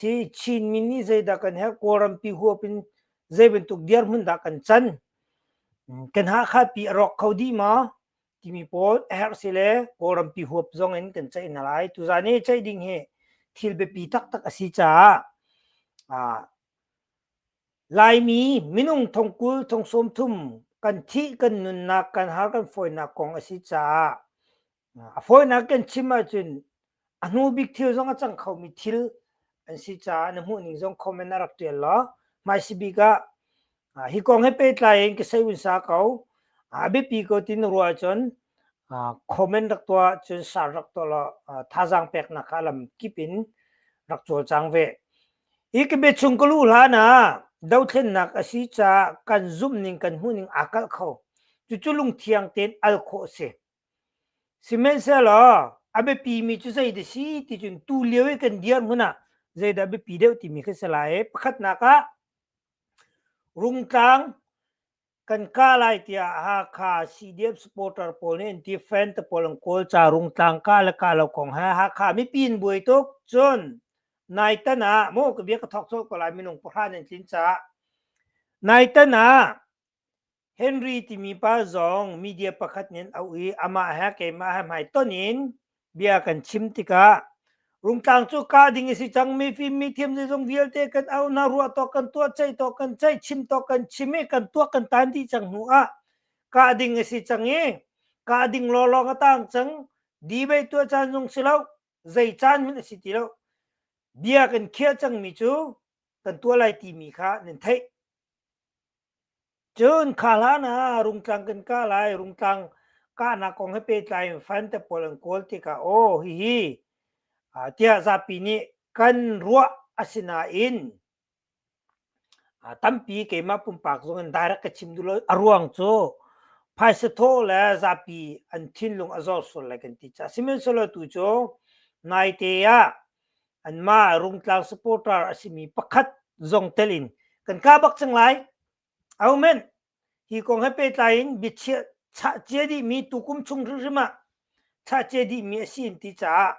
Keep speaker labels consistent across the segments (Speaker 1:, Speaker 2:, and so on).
Speaker 1: Si Chinmi nih zeidah kan herh, Kawlrampi huap in zei bantuk dirhmun dah kan can, kan Hakha pi a rawk kho dih maw timi pawl a herh si le Kawlrampi huap zong in kan ceih hna lai. Tuzaan i ceih ding hi thil biapi taktak a si caah Laimi minung thongkul thong 30 kan thih kan nunnak kan har kan fawinak kong a si caah A fawinak kan chim ahcun a hnu bik thil zong a cang khomi thil an si caah na hmuhning zong comment ah rak ṭial law hmaisi bik ah hi kong he pehtlai in ka sei unsa ko. A biapi ko ti na ruah ahcun comment rak tuah cun share rak tuah law thazaang peknak kha lam kip in rak cawlcang ve. Hi ka biachung ka luh hlan ah dothlennak a si caah kan zumhning kan hmuhning aa kalh kho. Cucu lungthiang tein al khawh a si. Sihmanhsehlaw a biapimi cu zeidah si ti cun tulio i kan dirhmun ah zeidah a biapi deuh timi khi si lai i pakhatnak ah Rungtlang kan kah lai tiah Hakha CDF supporter pawl nih an ti fan te pawl an kawl ca Rungtlang kah le kah lo kong he Hakha mipi in buai tuk cun naitan ah maw ka bia ka thawk colh ko lai minung pahra nan tlin caah naitan ah Henry timi pa zong media pakhat nih an auh i amah he keimah he hmaiton in bia kan chim tikah Rungtlang cu kah ding a si cang mifim mithiam zeizong vialte kan auh hna ruah tawk kan tuah ceih tawk kan ceih chim tawk kan chim i kan tuak kan tan dih cang hnu ah kah ding a si cang i kah ding lawlawng a tang cang debate tuah caan zong si lo zei caan hmanh a si ti lo bia kan khiah cangmi cu kan tuah lai timi kha nan theih. Cun kha hlan ah Rungtlang kan kah lai. Rungtlang kahnak kong he pehtlai in fund te pawl an kawl tikah aw hihi tiah zapi nih kan ruah a si nain tampi keimah pumpak zong in direct ka chim duh lo. A ruang cu phaisa thawh le zapi an thinlung a zor sual lai kan ti caah. Sihmanhsehlaw tu cu naite ah anmah Rungtlang supporter a simi pakhat zong tel in kan kah bak cang lai. Amen. Hi kong he pehtlai in biachiah chah cia dihmi tukum chung hrimhrim ah chah cia dihmi a si in ti caah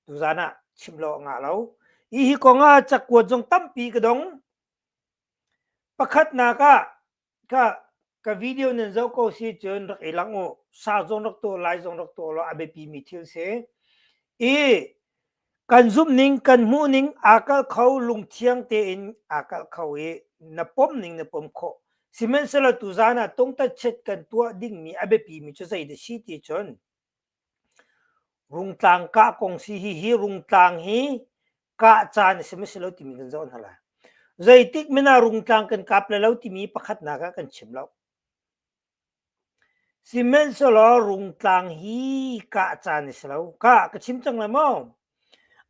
Speaker 1: tuzan ah chim lo a ngah lo. Hi hi kong ah cakuat zong tampi ka dong. Pakhatnak ah Ka ka video nan zoh ko si cun rak i langh u. Sa zong rak tuah, lai zong rak tuah law a biapimi thil si. I kan zumhning, kan hmuhning aa kalh kho, lungthiang tein aa kalh kho i na pom ning na pom khawh. Sihmanhsehlaw tuzaan ah tungtatchet kan tuah dingmi a biapimi cu zeidah si ti cun Rungtlang kah kong si hihi rungtlang hi kah caan a si maw si lo timi kan zoh hna lai. Zeitik men ah rungtlang kan kap le lo timi pakhatnak ah kan chim lo. Sihmanhsehlaw rungtlang hi kah caan a si lo. Kah ka chim cang lai maw?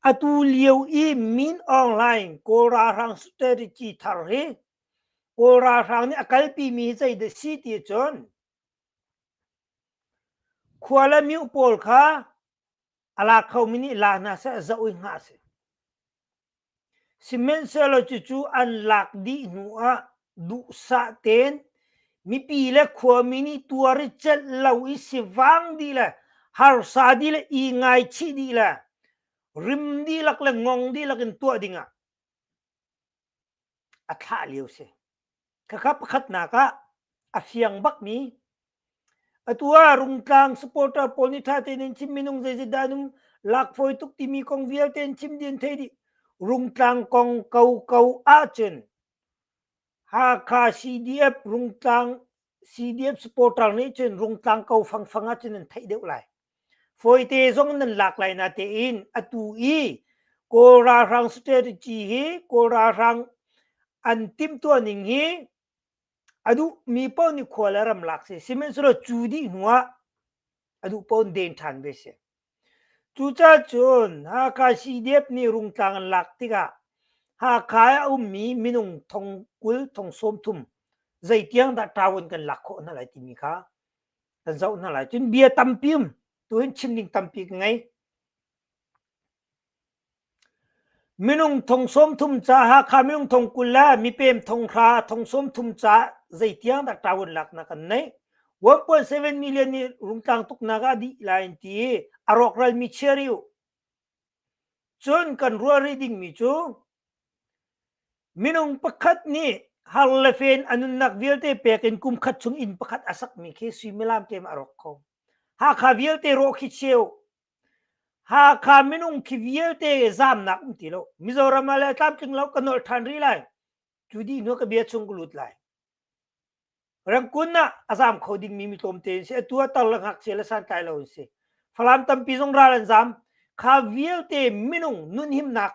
Speaker 1: Atu lio i Min Aung Hlaing Kawl ralhrang strategy thar hi Kawl ralhrang nih a kalpimi hi zeidah si ti cun Khua le mioh pawl kha a la khomi nih la hna seh zoh i hngah a si. Sihmanhsehlaw cucu an lak dih hnu ah duhsah tein mipi le khuami nih tuar i celh lo i sivang dih le harsa dih le i ngaichih dih le rim dihlak le ngong dihlak in tuah dingah a thlah lio si. Khakha pakhatnak ah a fiang bakmi atu ah Rungtlang supporter pawl nih ṭha tein an chim minung zeizat dah an um lak fawi tuk timi kong vialte an chim dih an theih dih. Rungtlang kong koko ahcun Hakha CDF Rungtlang CDF supporter nih cun Rungtlang ko fangfang ahcun an theih deuh lai. Fawite zong nan lak lai natein atu i Kawl ralhrang strategy hi Kawl ralhrang an timhtuah ning hi a duhmi paoh nih khua le ram lak si. Sihmanhsehlaw cu dih hnu ah a duh paoh in den ṭhan ve si. Cucaah cun Hakha CDF nih Rungtlang an lak tikah Hakha ah a ummi minung thong 20 thong 30 zeitiang dah ṭawan kan lak khawh hna lai timi kha kan zoh hna lai. Cun bia tampi um. Tuhin chim ding tampi ka ngei. Minung thong 30 ca Hakha minung thong 20 le mipem thong hra thong 30 ca zeitiang dah ṭawan laknak an neih. 1.7 million nih Rungtlang tuknak ah dih lai an ti i a rawkral mi chia rih u. Cun kan ruah rih dingmi cu. Minung pakhat nih har le fen a nunnak vialte pek in kum khat chung inn pakhat a sakmi khi suimilam te a rawk kho. Hakha vialte rawh khi cheu. Hakha minung khi vialte zamnak um ti lo. Mizoram ah le tlamtling lo ka nolh ṭhan rih lai. Cu dih hnu ka bia chung ka lut lai. Rangkun ah a zam kho dingmi mi tlawmte an si. Atu ah tar le ngakchia le santlai lo an si. Falam tampi zong ral an zam. Kha vialte minung nunhimnak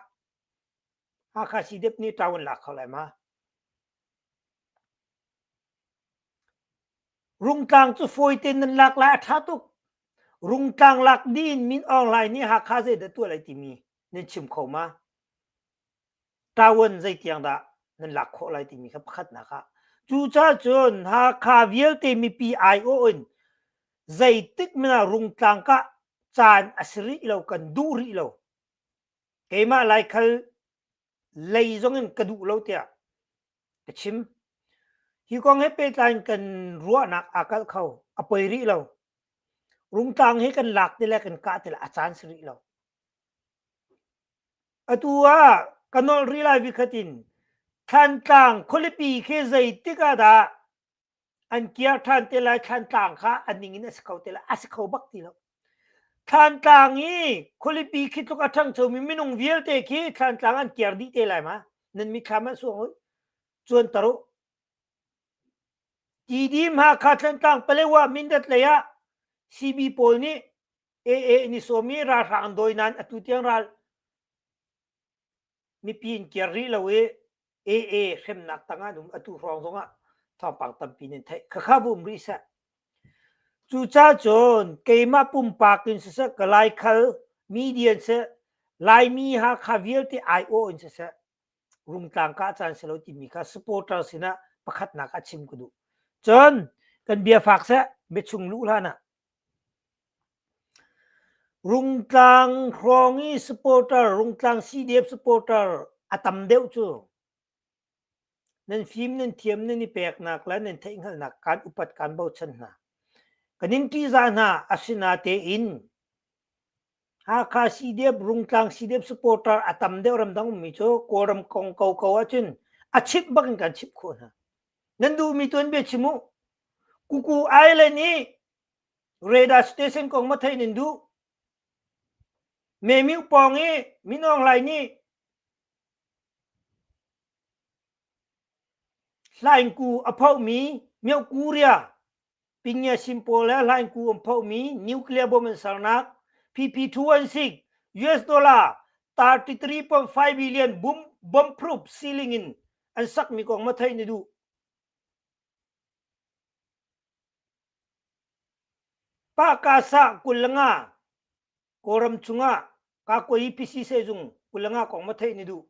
Speaker 1: Hakha CDF nih ṭau an lak kho lai ma? Rungtlang cu fawi tein nan lak lai a ṭha tuk. Rungtlang lak dih in Min Aung Hlaing nih Hakha zeidah tuah lai timi nan chim kho ma? Ṭawan zeitiang dah nan lak khawh lai timi kha pakhatnak ah. Cucaah cun Hakha vialte mipi aiawh in zeitik hmanh ah Rungtlang kah caan a si rih lo, kan duh rih lo. Keimah Laikhal lei zong in ka duh lo tiah ka chim. Hi kong he pehtlai in kan ruahnak aa kalh kho. A poi rih lo. Rungtlang hi kan lak ti le kan kah ti le a caan si rih lo. Atu ah ka nolh rih lai vikhat in Thlantlang khualipi khi zeitik ah dah an kiar ṭhan te lai Thlantlang kha a ning in a si kho te lai a si kho bak ti lo. Thlantlang i khualipi khi tluk a ṭhangchomi minung vialte khi Thlantlang an kiar dih te lai ma? Nan mitthlam ah suang u. Cuan tar u. Tidim Hakha Thlantlang Palewa Mindat lei ah CB pawl nih AA in i sawm i ralhrang an dawi nain atu tiang ral mipi in kiar rih lo i AA hremnak tangah an um atu hrawng zongah thawngpang tampi nan theih khakha bu um rih seh cucaah cun keimah pumpak in siseh ka laikhal media in seh Laimi Hakha vialte aiawh in siseh Rungtlang kah caan si lo timi kha supporter sinah pakhatnak ah chim ka duh cun kan bia fak seh biachung luh hlan ah Rungtlang hrawng i supporter, Rungtlang CDF supporter a tam deuh cu nan fim, nan thiam, nan i peknak le nan theihhngalhnak kaan upat kaan bochan hna. Kan in ṭihzah hna asinatein Hakha CDF, Rungtlang CDF supporter a tam deuh ramdang ummi cu Kawlram kong koko ahcun a chimh bak in kan chimh khawh hna. Nan duhmi tuanbia chim u. Kuku Island i Radar station kong ma theih nan duh? Memiu pawng i Min Aung Hlaing nih Hlaingku a phohmi Myo Korea Pingya Simple le Hlaingku an phohmi nuclear bomb an sernak PP216 US dollar 33.5 billion bomb proof ceiling in an sakmi kong ma theih na duh? Pahkasah 25 Kawlram chungah Kakuayi PC sehzung 25 kong ma theih na duh?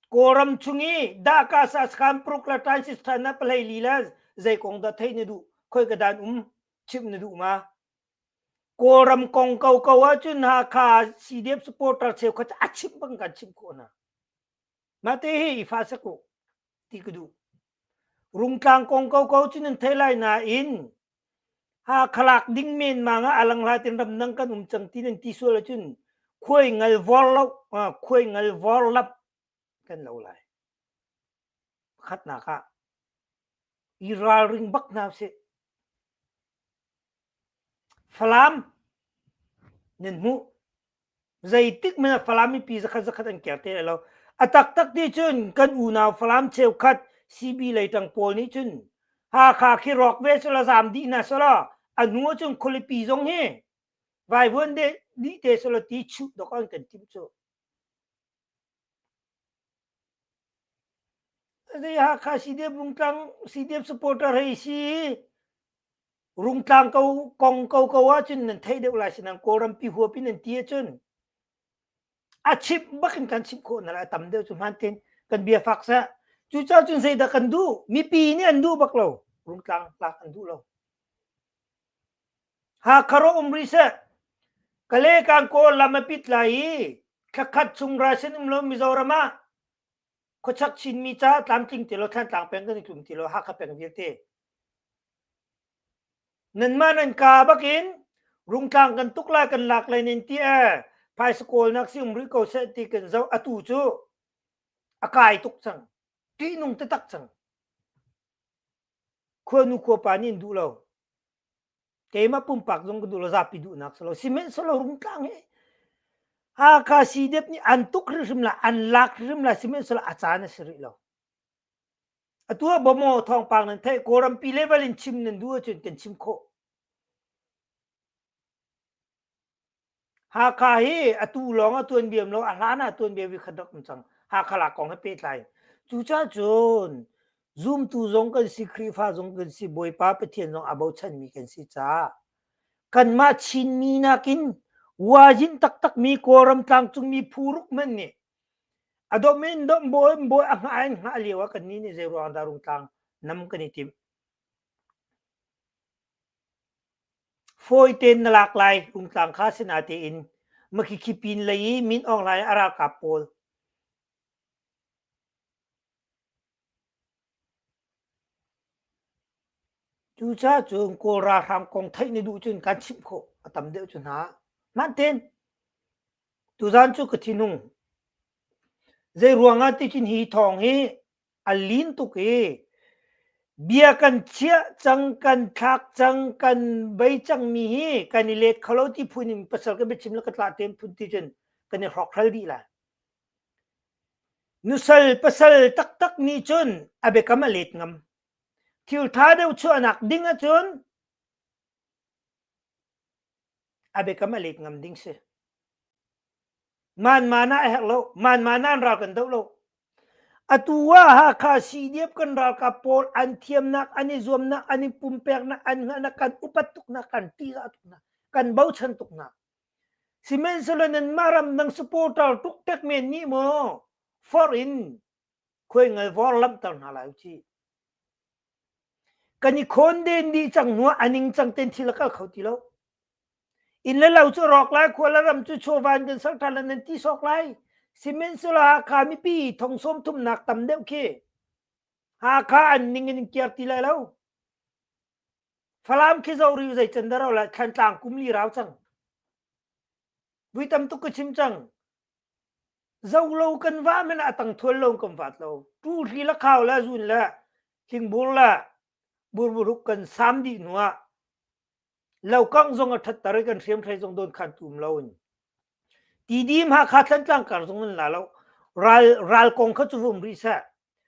Speaker 1: Kawlram chung i Dahkasah sakhan paruk le transit na pahlei li le zei kong dah theih na duh? Khoi ka dan um chimh na duh ma? Kawlram kong ko ko ahcun Hakha CDF supporter cheukhat a chimh bang kan chimh khawh hna. Mah te hi i fa sak u ti ka duh. Rungtlang kong ko ko cu nan thei lai nain Hakha lak ding menmang ah alang hlatin ramdang kan um cang ti nan ti sual ahcun khuai ngal vor lo khuai ngal vor lap kan lo lai. Pakhatnak ah i ralring bak hna usih. Falam nan hmuh Zeitik hmanh ah Falam mipi zakhat zakhat an ker te lai lo. A taktak ti cun kan unau Falam cheukhat CB leitang pawl nih cun Hakha khi rawk ve selaw zaam dih hna selaw a hnu ahcun khualipi zong hi vaivuan dih te selaw ti chuh dok an kan timh cu. Zei Hakha CDF Rungtlang CDF supporter hei si Rungtlang ko kong ko ko ahcun nan theih deuh lai sinan Kawlram pi huap in nan ti ahcun a chimh bak in kan chimh khawh hna lai tam deuh cu hmaan tein kan bia fak seh cucaah cun zeidah kan duh mipi nih an duh bak lo Rungtlang tlak an duh lo Hakha ro um rih seh Kale kan kawl lam a pit lai i thlakhat chung ration um lo Mizoram ah khuachak Chinmi ca tlamtling ti lo Thlantlang peng kan i tlum ti lo Hakha peng vialte Nanmah nan kaa bakin Rungtlang kan tuk lai kan lak lai nan ti ee phaisa kawlnak si um rih ko seh ti kan zoh atu cu. A kai tuk cang. Ṭihnung taktak cang. Khuanu khuapa nih an duh lo. Keimah pumpak zong ka duh lo, zapi duhnak si lo. Sihmanhsehlaw Rungtlang hi Hakha CDF nih an tuk hrimhrim lai, an lak hrimhrim lai, sihmanhsehlaw a caan a si rih lo. Atu ah bawmaw thawngpang nan theih, Kawlrampi level in chim nan duh ahcun kan chim khawh. Hakha hi atu lawng a tuanbiam lo, a hlan ah tuanbia vi khat rak um cang. Hakha lak kong he pehtlai. Cucaah cun zumtu zong kan si, Khrihfa zong kan si, Bawipa Pathian zong aa bochanmi kan si caah kanmah Chinmi nakin wajin taktakmi Kawlram tlangcungmi phu ruk hmanh nih a dawm in dawm bawi in bawi a hngah in hngah lio ah kannih nih zei ruang dah Rungtlang nam kan i timh. Fawi tein na lak lai Rungtlang kha sinatein makhikhi pin lei i Min Aung Hlaing a ralkap pawl Cucaah cun Kawl ralhrang kong theih na duh cun kan chimh khawh a tam deuh cu hna. Hmaan tein tuzaan cu ka thinhung. Zei ruangah ti cun hi thawng hi a lin tuk i bia kan chiah cang, kan thlak cang, kan bei cangmi hi kan i let kho lo ti phun in pasal ka biachim le ka tlah tem phun ti cun kan i hrawkhral dih lai. Nusal pasal taktak nih cun a biakam a let ngam. Thil tha deuh chuahnak ding ahcun a biakam a let ngam ding si. Manman ah a herh lo. Manman ah an ral kan doh lo. Atu ah Hakha CDF kan ralkap pawl an thiamnak, an i zuamnak, an i pumpeknak, an hngalhnak, kan upat tuknak, kan ṭihzah tuknak, kan bochan tuknak. Sihmanhsehlaw nanmah ramdang supporter tuk men nih maw forh in khuaingal vor lamhter hna lai u cih. Kan i khawnden dih cang hnuah a ningcang tein thil a kal kho ti lo. Inn le lo cu rawk lai, khua le ram cu chawva in kan ser ṭhan lai, nan ti sawk lai. Sihmanhsehlaw Hakha mipi thong sawm thumnak tam deuh khi Hakha an ning in kiar ti lai lo. Falam khi zo riu zei can dah lai Thlantlang kum li rau cang. Vui tam tuk ka chim cang. Zo lo kan va men a tang thual lo kan vat lo. Tu hli la khau la zun la thingbur la burburuk kan sam dih hnuah Lokang zong a ṭhatter i kan hriamhrei zong dawn khan tum loin. Tidim Hakha Thlantlang kar zong an la lo. Ral, ral kong kha cu vum rih seh.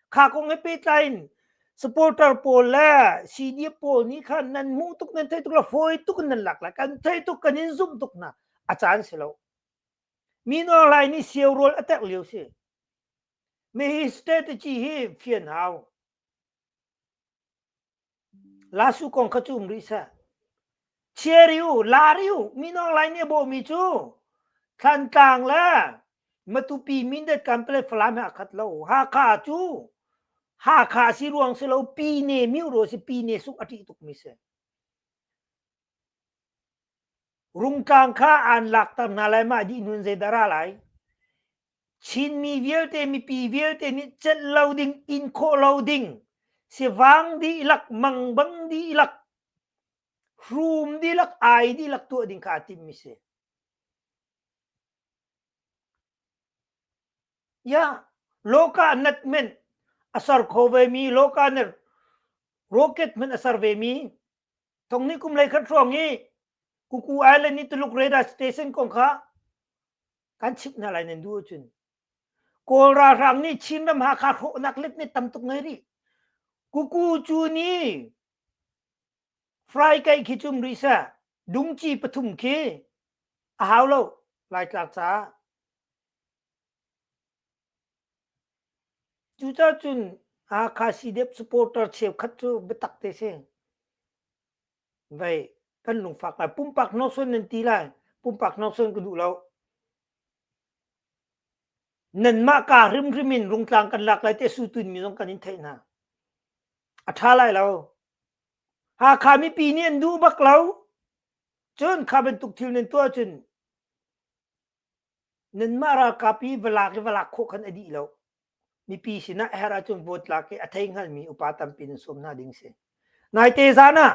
Speaker 1: Kha kong he pehtlai in supporter pawl le CDF pawl nih khan nan hmuh tuk nan theih tuk la fawi tuk in nan lak la kan theih tuk kan in zumh tuk hna a caan si lo. Min Aung Hlaing nih sio rawl a terh lio si. Mi hi strategy hi fian hau. Lasu kong kha cu um rih seh. Chia rih u, la rih u, Min Aung Hlaing nih a bawhmi cu Thlantlang le Matupi, Mindat, Kanpalet, Falam he aa khat lo. Hakha cu Hakha si ruang si lo, Pine myu ro si Pine suk a ṭih tukmi si. Rungtlang kha aan lakter hna lai mah dih hnu in zeidah ra lai? Chinmi vialte mipi vialte nih celh lo ding, in khawh lo ding, sivang dihlak, mangbang dihlak, hrum dihlak, ai dihlak tuah ding kha aa timmi si. Ya, loka nat men a sar kho ve mi, loka ner rocket men a sar ve mi, Thong nih kum hlei khat hrawng i Kuku Island i Tuluk radar station kong kha kan chimh hna lai nan duh ahcun Kawl ralhrang nih Chinram Hakha hrawhnak let nih tam tuk ngei rih. Kuku cu ni fry kai khi cum rih seh dungci pathum khi a hau lo Laitlak caah. Cucaah cun Hakha CDF supporter cheukhat cu biatak te si. Vei kan lungfak lai. Pumpak hnawhsuan nan ti lai. Pumpak hnawhsuan ka duh lo. Nanmah ka hrimhrim in Rungtlang kan lak lai te sutun mi zong kan in theih hna. A ṭha lai lo. Hakha mipi nih an duh bak lo. Cun kha bantuk thil nan tuah cun Nanmah ralkap i va lak i va lak khawh khan a dih lo. Mipi sinah a herh ahcun vote lak i a thei hngalmi upa tampi nan sawm hna ding si. Naite zan ah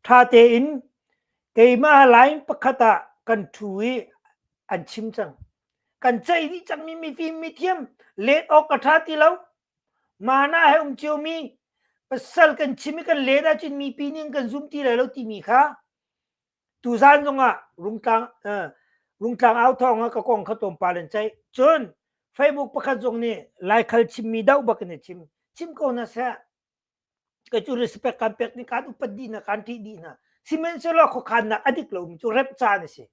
Speaker 1: ṭha tein keimah line pakhat ah kan ṭhu i an chim cang. Kan ceih dih cangmi mifim mithiam let awk a ṭha ti lo. Mana he um ciomi pasal kan chim i kan let ahcun mipi nih an kan zum ti lai lo timi kha tuzan zongah rungtlang uh, rungtlang au thawng ah ka kong kha tlawmpal an ceih. Cun Facebook pakhat zong nih Laikhal chimmi doh bak in a chim. Chim ko hna seh. Kei cu respect kan pek ni kan upat dih hna kan ṭih dih hna. Sihmanhsehlaw khuakhannak a dik lomi cu rep caan a si.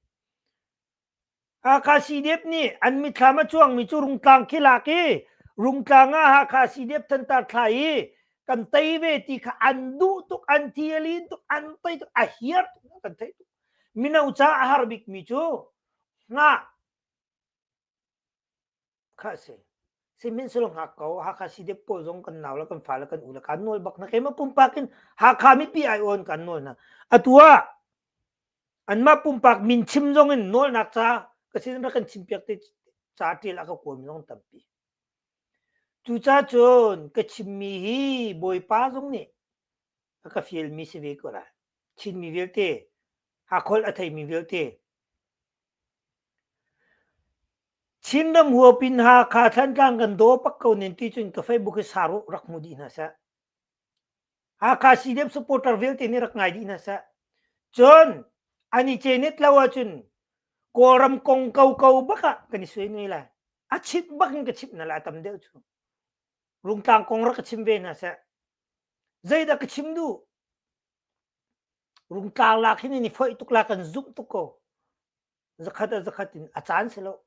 Speaker 1: Hakha CDF nih an mitthlam a cuangmi cu Rungtlang khi lak i Rungtlang ah Hakha CDF thantar thla i kan tei ve ti kha an duh tuk, an thi a lin tuk, an tei tuk, a hiar tuk kan theih tuk. Mino ca a har bikmi cu hngah kha a si. Sihmanhsehlaw hngak ko Hakha CDF pawl zong kan nau le kan fa le kan u le kan nawl bak hna. Keimah pumpak in Hakha mipi ai-awn kan nawl hna. Atu ah anmah pumpak min chim zong in nawlnak ca ka sin rak kan chimpiak te ca ṭial a ka kuami zong tampi. Cucaah cun ka chimmi hi Bawipa zong nih a ka fialmi si ve ko lai. Chinmi vialte, Hakholh a theimi vialte, Chinram huap in Hakha Thlantlang kan daw pak ko nen ti cun ka Facebook hi saruh rak hmu dih hna seh. Hakha CDF supporter vialte nih rak ngai dih hna seh. Cun an i cenet lo ahcun Kawlram kong koko bak ah kan i suai nui lai. A chimh bak in ka chimh hna lai a tam deuh cu. Rungtlang kong rak ka chim ve hna seh. Zeidah ka chim duh? Rungtlang lak hin in i foih tuk la kan zumh tuk ko. Zakhat a zakhat in a caan si lo.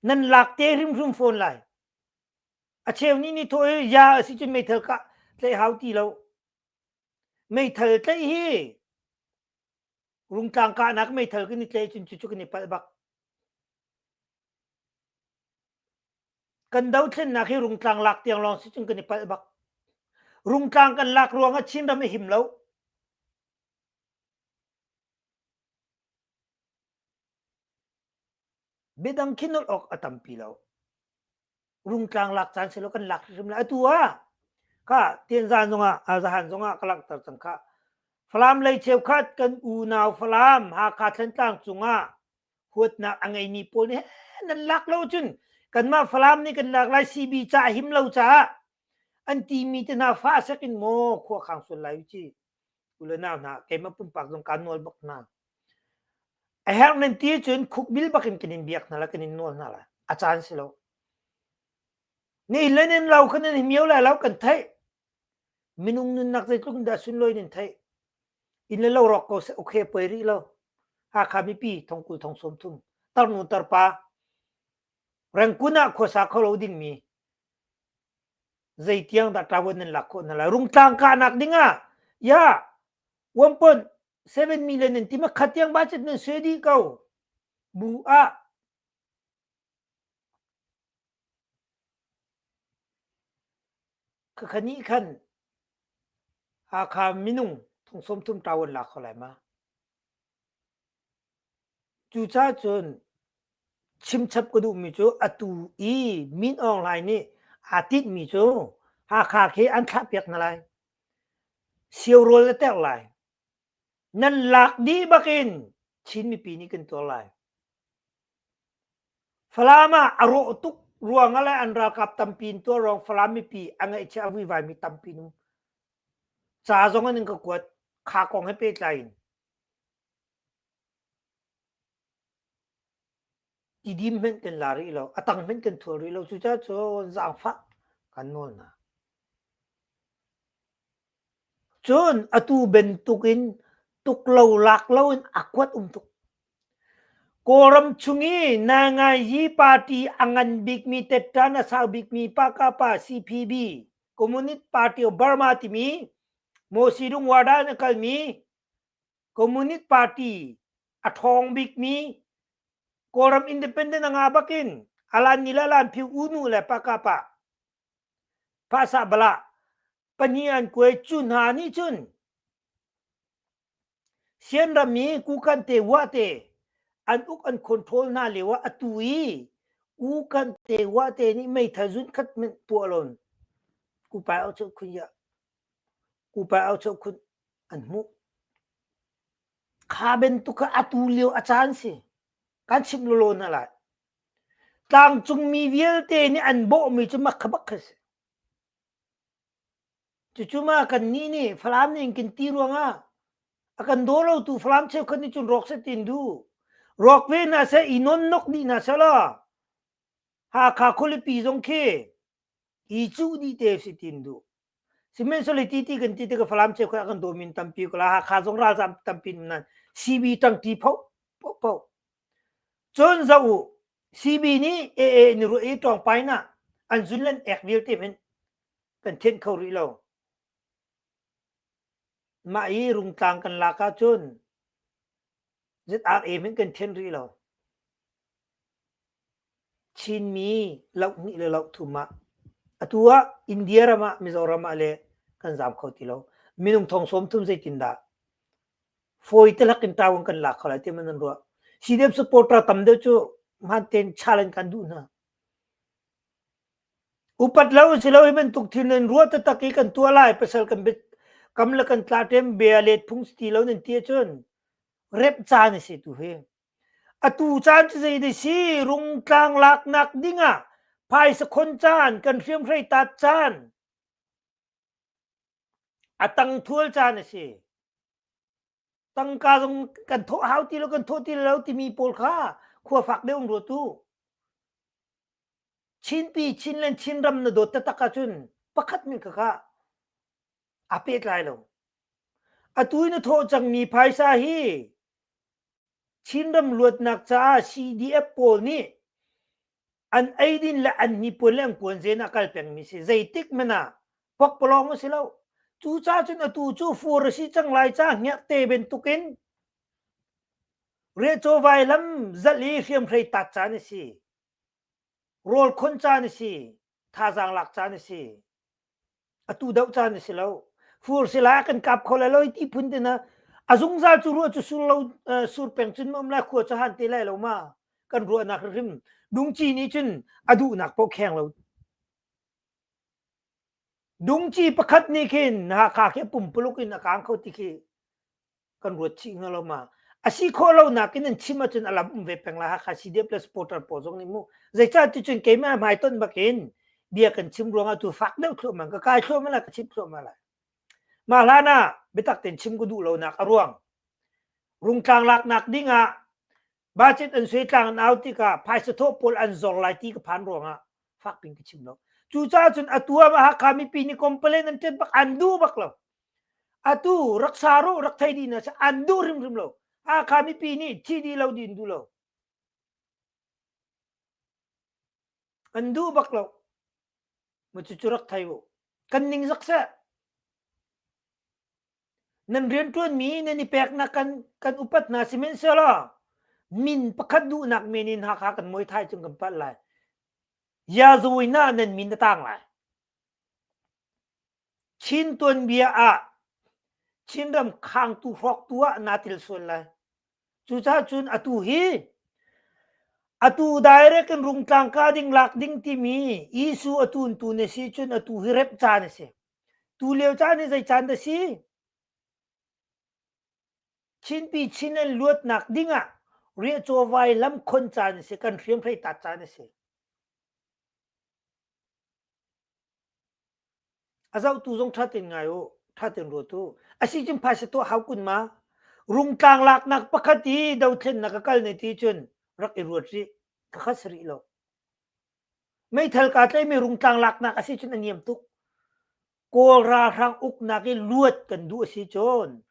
Speaker 1: Nan lak te hrimhrim fawn lai. A cheu nih nih thawh i ya a si cun meithal kah tlaih hau ti lo. Meithal tlaih hi rungtlang kahnak meithal kan i tlaih cun cucu kan i palh bak. Kan dothlennak hi rungtlang lak tiang lawng si cun kan i palh bak. Rungtlang kan lak ruangah Chinram a him lo. Biadang khi nolh awk a tampi lo. Rungtlang lak caan silo kan lak hrim lai. Atu ah kha Tianzan zongah zahan zongah ka langhter cang kha. Falam lei cheukhat kan unau Falam Hakha Thlantlang cungah huatnak a ngeimi pawl nih nan lak lo cun kanmah Falam nih kan lak lai CB ca him lo caah an timi te hna fa sek in maw khua khang sual lai ci u le nau hna keimah pumpak zong kaan nawl bak hna A herh nan ti cun khukbil bak in kan in biak hna lai, kan in nawl hna lai. A caan si lo. Ni le nin lo kha nan hmio lai lo kan theih. Minung nunnak zeitluk in dah sunlawi nan theih. Inn le lo rawk ko seh okay poi rih lo. Hakha mipi thongkul thong sawm thum tarnu tarpa Rangkun ah khuasa kho lo dingmi zeitiang dah ṭavuan nan lak khawh hna lai. Rungtlang kahnak dingah ya 1.7 million nan ti ma khat tiang budget nan suai dih ko. Bu ah khakha nih khan Hakha minung thong sawm thum ṭavuan lak kho lai ma? Cucaah cun chimchap ka duhmi cu atu i Min Aung Hlaing nih aa tinhmi cu Hakha khi an thlahpiak hna lai. Sio rawl a terh lai. Nan lak dih bakin Chin mipi nih kan tuar lai. Falam ah a rawh tuk ruangah le an ralkap tampi in tuar ruang Falam mipi a ngaihchia a vuivaimi tampi an um. Ca zong an in ka kuat. Kha kong he pehtlai in. Tidim hmanh kan la rih lo, a tang hmanh kan thual rih lo. Cucaah cun zaangfah kan nawl hna. Cun atu bantuk in tuk lo lak lo in a kuat um tuk. Kawlram chung i Nangayi party a ngan bikmi tettan a sau bikmi Pakapa CPB Communist Party of Burma timi Mawsidung Warda in a kalmi Communist Party a ṭhawng bikmi Kawlram independent a ngah bakin alan ni le alan phiu unu le pakapa phasa bala pahnih an kuai cu hna nih cun Sianram i kukan te wa te an uk an control hna lio ah atu i kukan te wa te nih meithal zun khat hmanh puah lon kupai au cheu khun ya kupai au cheu khun an hmuh. Kha bantuk kha atu lio a caan si. Kan chimh lawlaw hna lai. Tlangcungmi vialte nih an bawhmi cu mak kha bak kha si. Cucu ma kannih nih Falam nih kan ti ruangah a kan daw lotu Falam cheukhat nih cun rawk seh ti an duh. Rawk ve hna seh, i nonnok dih hna seh law Hakha khualipi zong khi i cuh dih te si ti an duh. Sihmanhsehlaw ti ti kan ti tikah Falam cheukhat a kan dawmi an tampi ko lai. Hakha zong ralzaam tampi an um nain CB ṭangṭi phoh paohpaoh. Cun zoh u, CB nih AA in ruah i ṭawngpain ah an zun le an ek vialte hmanh kan thianh kho rih lo. Mah i Rungtlang kan lak ahcun ZRA hmanh kan thianh rih lo. Chinmi lohnih le lohthum ah atu ah India ram ah Mizoram ah le kan zaam kho ti lo. Minung thong sawm thum zeitindah fawi telak in tawang kan lak kho lai ti man an ruah. CDF supporter tam deuh cu hmaan tein challenge kan duh hna. Upat lo si lo hi bantuk thil nan ruah taktak i kan tuah lai pasal kan bit kam le kan tla ṭem bia let phung si ti lo nan ti ahcun rep caan a si tu hi. Atu caan cu zei dah si rungtlang laknak dingah phaisa khon caan kan hriamhrei tat caan a tang thual caan a si. Tangka zong kan thawh hau ti lo kan thawh ti lo timi pawl kha khua fak deuh in ruat u. Chinpi Chinland Chinram na dawt taktak ahcun pakhat min kha aa pehtlai lo. Atu i na thawh cangmi phaisa hi Chinram luatnak caah CDF pawl nih an eidin le an hnipuan le an kuanzen ah kal pengmi si. Zeitik hmanh ah pokpalawng a si lo. Cucaah cun atu cu fur a si cang lai caah hngerhte bantukin riahcaw vailam zalh i hriamhrei tat caan a si. Rawl khon caan a si. Thazaang lak caan a si. Atu doh caan a si lo. Fur si lai a kan kap kho lai lo ti phun te na a zungzal cu ruah cu sur lo sur peng cun ma um lai khua cu han te lai lo ma kan ruahnak hrim dungci nih cun a duhnak paoh kheng lo dungci pakhat nih khin Hakha khi pumpuluk in a kang kho ti khi kan ruat chih hnga lo ma? A si khawh lo nakin an chim ahcun a lam um ve peng lai Hakha CDF le supporter pawl zong nih mu. Zeicah ti cun keimah hmaitonh bakin bia kan chim ruangah tu fak deuh thluahmah ka kai thluahmah lai ka chim thluahmah lai. Mah hlan ah biatak tein chim ka duh lonak a ruang rungtlang laknak ding ah budget an suai tlang an au tikah phaisa thawh pawl an zor lai ti ka phan ruangah fak pin ka chim lo. Cucaah cun atu ah Hakha mipi nih complain an ṭet bak an duh bak lo. Atu rak sa ru rak thei dih na an duh hrimhrim lo. Hakha mipi nih thi dih lo din duh lo. An duh bak lo. Ma cu rak thei u. Kan ning zak seh. Nan rianṭuanmi nan i peknak kan kan upat hna sihmanhsehlaw min pakhat duhnak men in Hakha kan muai thai cung kan palh lai. Yazawina nan min a tang lai. Chin tuanbia ah Chinram khangtu hrawktu ah naa tel sual lai. Cucaah cun atu hi atu direct in rungtlang ka ding lak ding timi issue atu in tu na si cun atu hi rep caan a si. Tu lio caan hi zei caan dah si? Chinpi Chin an luatnak dingah riahcaw vailam khon caan a si, kan hriamhrei tat caan a si. A zohtu zong ṭha tein ngai u, ṭha tein ruat u. A si cun phaisa tuah hau kun ma? Rungtlang laknak pakhat i dothlennak a kal ne ti cun rak i ruat rih. Khakha si rih lo. Meithal kaa tlaihmi rungtlang laknak a si cun a niam tuk. Kawl ralhrang uknak i luat kan duh a si cun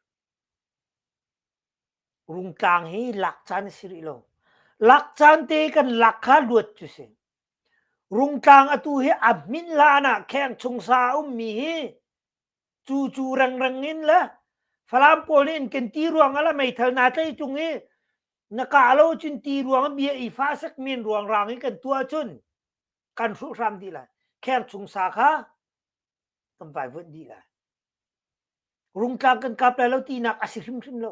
Speaker 1: rungtlang hi lak caan a si rih lo. Lak caan te kan lak kha luat cu si. Rungtlang atu hi a hmin hlan ah kheng chung sa a ummi hi cu cu rengreng in le Falam pawl nih in kan ti ruang ah le meithal naa tlei tung i na kah lo cun ti ruang bia i fa sek men ruang rang i kan tuah cun kan hruh hram dih lai. Kheng chung sa kha kan vaivuanh dih lai. Rungtlang kan kap lai lo tinak a si hrimhrim lo.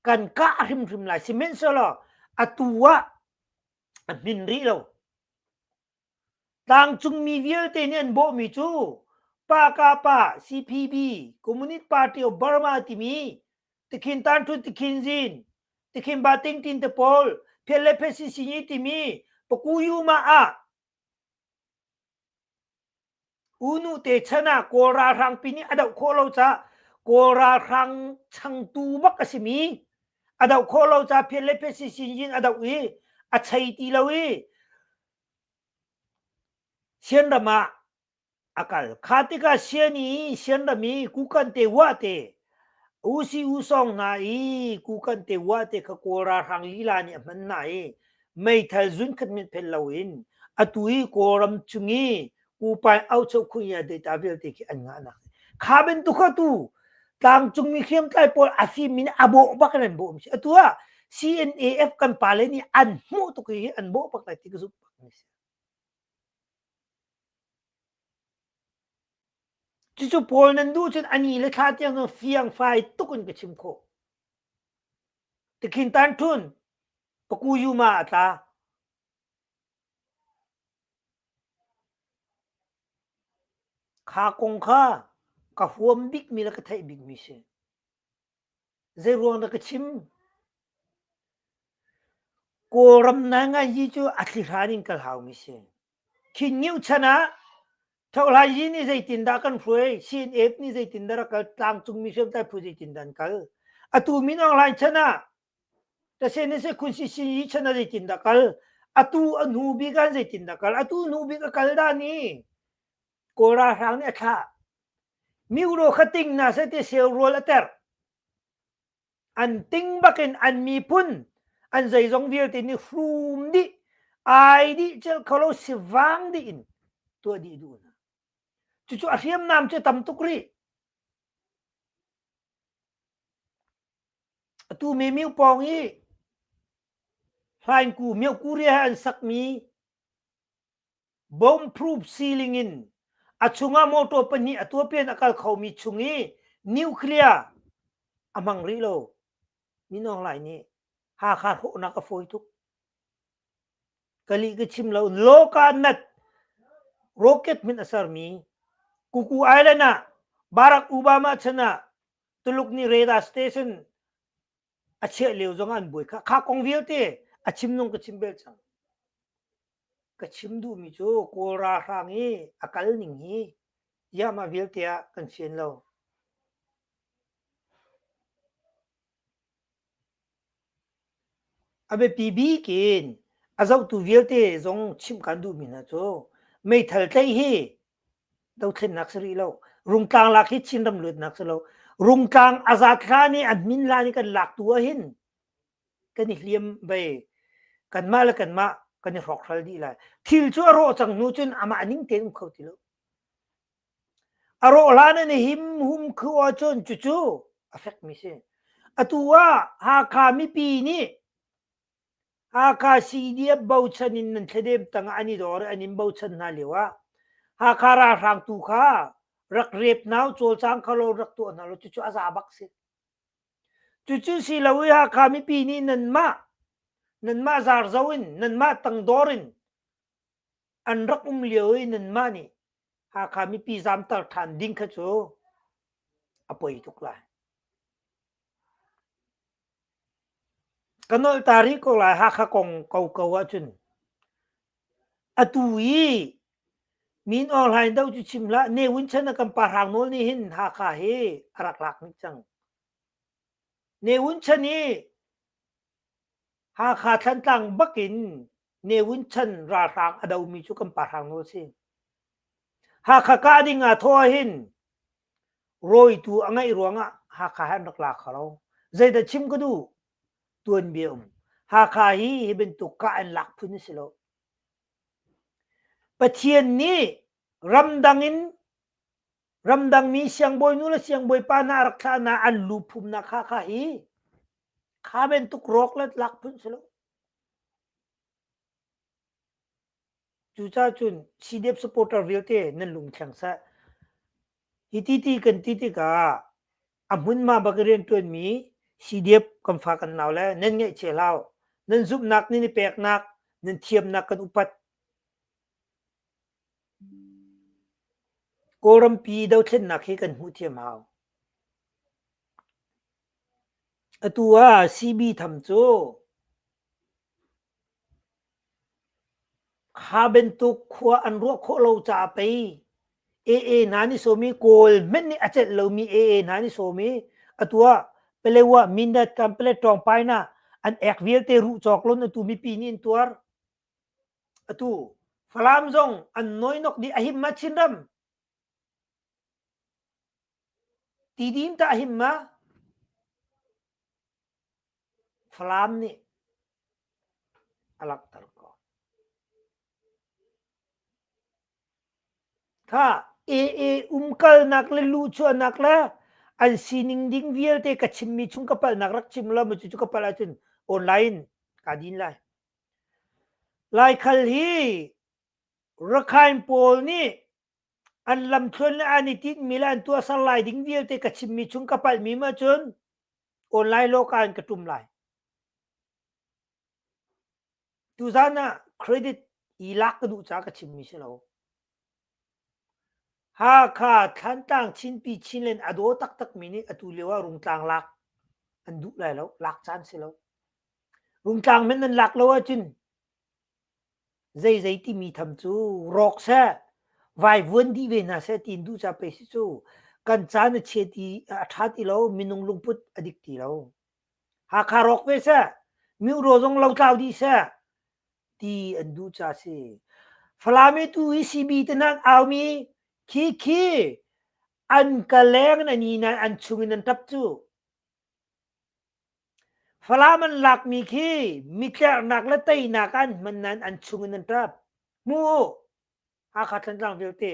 Speaker 1: Kan kah hrimhrim lai. Sihmanhsehlaw atu ah a hmin rih lo. Tlangcungmi vialte nih an bawhmi cu Pakapa, CPB, Communist Party of Burma timi Tikhin Tanthun Tikhin Zin, Tikhin Ba Ting Tin te pawl, Phiat le Phet Si Si timi Pakuyuma ah Unu te chan ah Kawl ralhrang pi nih a doh khawh lo caah Kawl ralhrang changtu bak a simi a doh khawh lo caah phiat le phiat si in a doh i a chei ti lo i Sianram ah a kal. Kha tikah Sian i Sianram i Kukan te Wah te Usi Usawng hna i Kukan te Wah te kha Kawl ralhrang lila nih a hman hna i meithal zunkhat mit phen loin atu i Kawlram chung i Kupai aucho khunya data vialte khi an ngahnak. Kha bantuk kha tu tlangcungmi hriamtlai pawl a fim in a bawh bak in an bawh mi si. Atu ah CNAF kan pale nih an hmuh tuk i an bawh bak lai ti ka zumh bak mi si. Cucu pawl nan duh cun ani le thla tiang cu fiangfai tuk in ka chim khawh. Tikhin tan thun paku yuma a tla. Kha kong kha ka huam bikmi le ka theih bikmi si. Zeiruang dah ka chim? Kawlram nainganzi cu a thlihran in kal haumi si. Khin Ngiu chan ah Thohlayi nih zeitindah kan hruai, CNF nih zeitindah rak kal, tlangcungmi hriamtlai phu zeitindah an kal. Atu Min Aung Hlaing chan ah Tasenese Khun Si Sin Yi chan ah zeitindah kal, atu a hnu bik ah zeitindah kal, atu hnu bik a kal dah ni Kawl ralhrang nih a thlah. Miuro kha ting na seh ti sel rual a terh. An ting bakin an miphun an zeizong vialte nih hrum dih, ai dih celh kho lo sivang dih in tuah dih duh hna. Cucu a hriamnam cu tam tuk rih. Atu me miu pawng i hlaingku Myo Korea he an sakmi bomb proof ceiling in a chungah motor pahnih a tuapian a kal khomi chung i nuclear a hmang rih lo. Min Aung Hlaing nih Hakha hrawhnak a fawi tuk. Ka lih ka chim lo. Loka nat rocket min a sermi Kuku Island ah Barack Obama chan ah Tuluk nih radar station a chiah lio zong an buai kha kha kong vialte a chim nung ka chim bel cang ka chim duhmi cu kawl ralhrang i a kal ning hi yama vialte ah kan sian lo a biapi bik in a zohtu vialte zong chimh kan duhmi hna cu meithal tlaih hi dothlennak si rih lo. Rungtlang lak hi Chinram luatnak si lo. Rungtlang a zat hlan i a hmin hlan i kan lak tu ahhin kan i hliam bei kanmah le kanmah kan i hrawkhral dih lai. Thil cu a rawh cang hnu cun amah ning tein um kho ti lo. A rawh hlan in him hum khu ahcun cucu a fekmi si. Atu ah Hakha mipi nih Hakha CDF bochan in nan thladem tangah an i dor i an in bochan hna lio ah Hakha ralhrang tu kha rak rep nau cawlcang kho lo rak tuah hna lo cucu a za bak si. Cucu si lo i Hakha mipi nih nanmah nanmah zarzo in nanmah tangdor in an rak um lio i nanmah nih Hakha mipi zamter ṭhan ding kha cu a poi tuk lai. Ka nolh ta rih ko lai Hakha kong koko ahcun. Atu i Min Aung Hlaing do cu chim hlah, Ne Win chan a kan pa Hrang Nawl nih hin Hakha hi a rak lak hnik cang. Ne Win chan i Hakha Thlantlang bak in Ne Win chan ralhrang a domi cu kan pa Hrang Nawl si. Hakha kah ding ah thawh ahhin rawitu a ngeih ruangah Hakha hi an rak la kho lo. Zeidah chim ka duh? Tuanbia um. Hakha hi hi bantuk kah in lak phun a si lo. Pathian nih ramdang in ramdangmi siangbawinu le siangbawipa hna a rak thlah hna an lu phumnak Hakha hi kha bantuk rawk le lak phun si lo. Cucaah cun CDF supporter vialte nan lung thleng seh. Hi ti ti kan ti tikah a hmunhma bak i rianṭuanmi CDF kan fa kan nau le nan ngaihchia hlah u. Nan zumhnak nan i peknak, nan thiamnak kan upat. Kawlrampi dothlennak hi kan hmuh thiam hau. Atu ah CB tham cu. Kha bantuk khua an ruah khawh lo caah pei AA hna nih sawm i Kawl hmenh nih a celh lomi AA hna nih sawm i atu ah Palewa Mindat Kanpalet Ṭawngpain ah an ek vialte ruh cawk lon atu mipi nih an tuar. Atu Falam zong an nawinok dih a him ma Chinram? Tidim tah a him ma? Falam nih a langhter ko. Kha AA umkalnak le luhchuahnak le an sining ding vialte ka chimmi chung ka palhnak rak chim lo cu ka palh ahcun online kaa din lai. Laikhal hi Rakhine pawl nih an lamthluan le an i tinhmi le an tuahser lai ding vialte ka chimmi chung ka palhmi ma cun online lawka in ka ṭum lai. Tuzan ah credit i lak ka duh caah ka chimmi si lo. Hakha, Thlantlang, Chinpi, Chinland a daw taktakmi nih atu lio ah Rungtlang lak an duh lai lo. Lak caan si lo. Rungtlang men nan lak lo ahcun zeizei timi tham cu rawk seh, vaivuan dih ve hna seh tiin duh ca pei si cu. Kan caan a chia ti, a ṭha ti lo, minung lungput a dik ti lo. Hakha rawk ve seh, Myohraw zong lotlau dih seh ti an duh ca si. Falam i tu hi CB te nan aumi khi khi an ka leng in an i nain an chung in an ṭap cu. Falam an lakmi khi mitlerhnak le teinak an hman nain an chung in an ṭap. Hmu u, Hakha Thantlang vialte.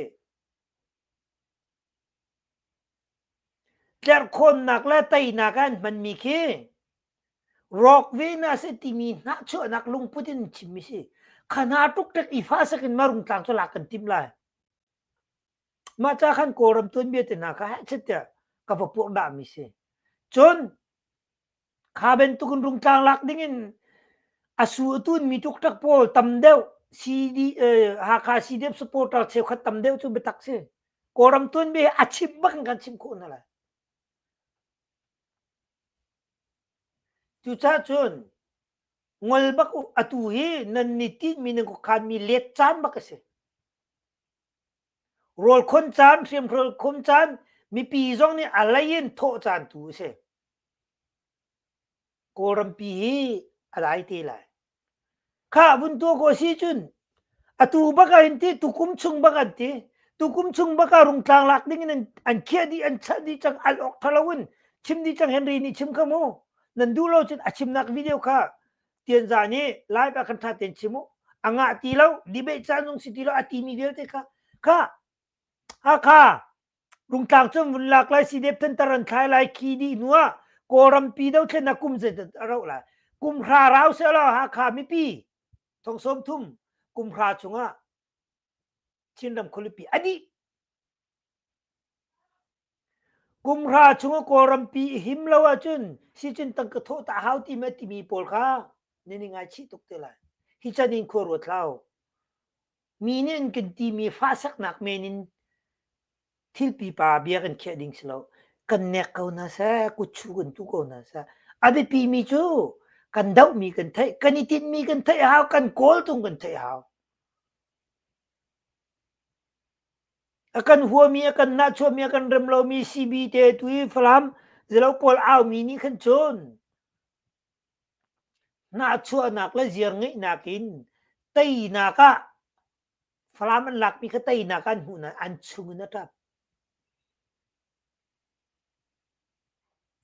Speaker 1: Tlerhkhawnnak le teinak an hmanmi khi rawk ve na si timi hnahchuahnak lungput in chimmi si. Kha hna ṭukṭek i fahsak in marungtlang cu lak kan timh lai. Mah ca khan Kawlram tuanbia te hna kha heh tiah ka va puak dahmi si. Cun kha bantuk in rungtlang lak ding in a su a tunmi ṭukṭak pawl tam deuh CD Hakha CDF supporter cheukhat tam deuh cu biatak si. Kawlram tuanbia hi a chim bak in kan chim khawh hna lai. Cucaah cun ngol bak u atu hi nan ni tinhmi nan khuakhanmi let caan bak a si. Rawl khon caan, hriamhrawl khon caan, mipi zong nih a lei in thawh caan tu a si. Kawlrampi hi a dai te lai. Khah vun tuah ko si cun atu bak ah hin ti tukum chung bak an ti tukum chung bak ah rungtlang lak ding in an khiah dih an chah dih cang al awk thalo in chim dih cang Henry nih chim kha mu nan duh lo cun a chimnak video kha Tianza nih live ah khan tha tein chim u a ngah ti lo debate caan zong si ti lo a ti mi vialte kha kha Hakha Rungtlang cun vun lak lai sidep thantar an thlai lai khi dih hnu ah Kawlrampi dothlennak kum zeidat a rauh lai. Kum hra rau sehlaw Hakha mipi thong 30 kum hra chungah Chinram khualipi a dih. Kum hra chungah Kawlrampi i him lo ahcun sicun tangka thawh ta hau ti ma timi pawl kha nan i ngaichih tuk te lai. Hi chan in khua ruat hlah Mi nih an kan timi fahsaknak men in thil pipa bia kan khiah ding si lo. Kan nek ko hna seh, kutchu kan tu ko hna seh. A biapimi cu kan dohmi kan theih, kan i tinhmi kan theih a hau, kan kawltung kan theih a hau. A kan huami, a kan nahchuahmi, a kan rem lomi CB te tu i Falam zelo pawl aumi nih khan cun Hnahchuahnak le ziarngeihnak in teinak ah Falam an lakmi kha teinak ah an hmuh nain an chung in a ṭap.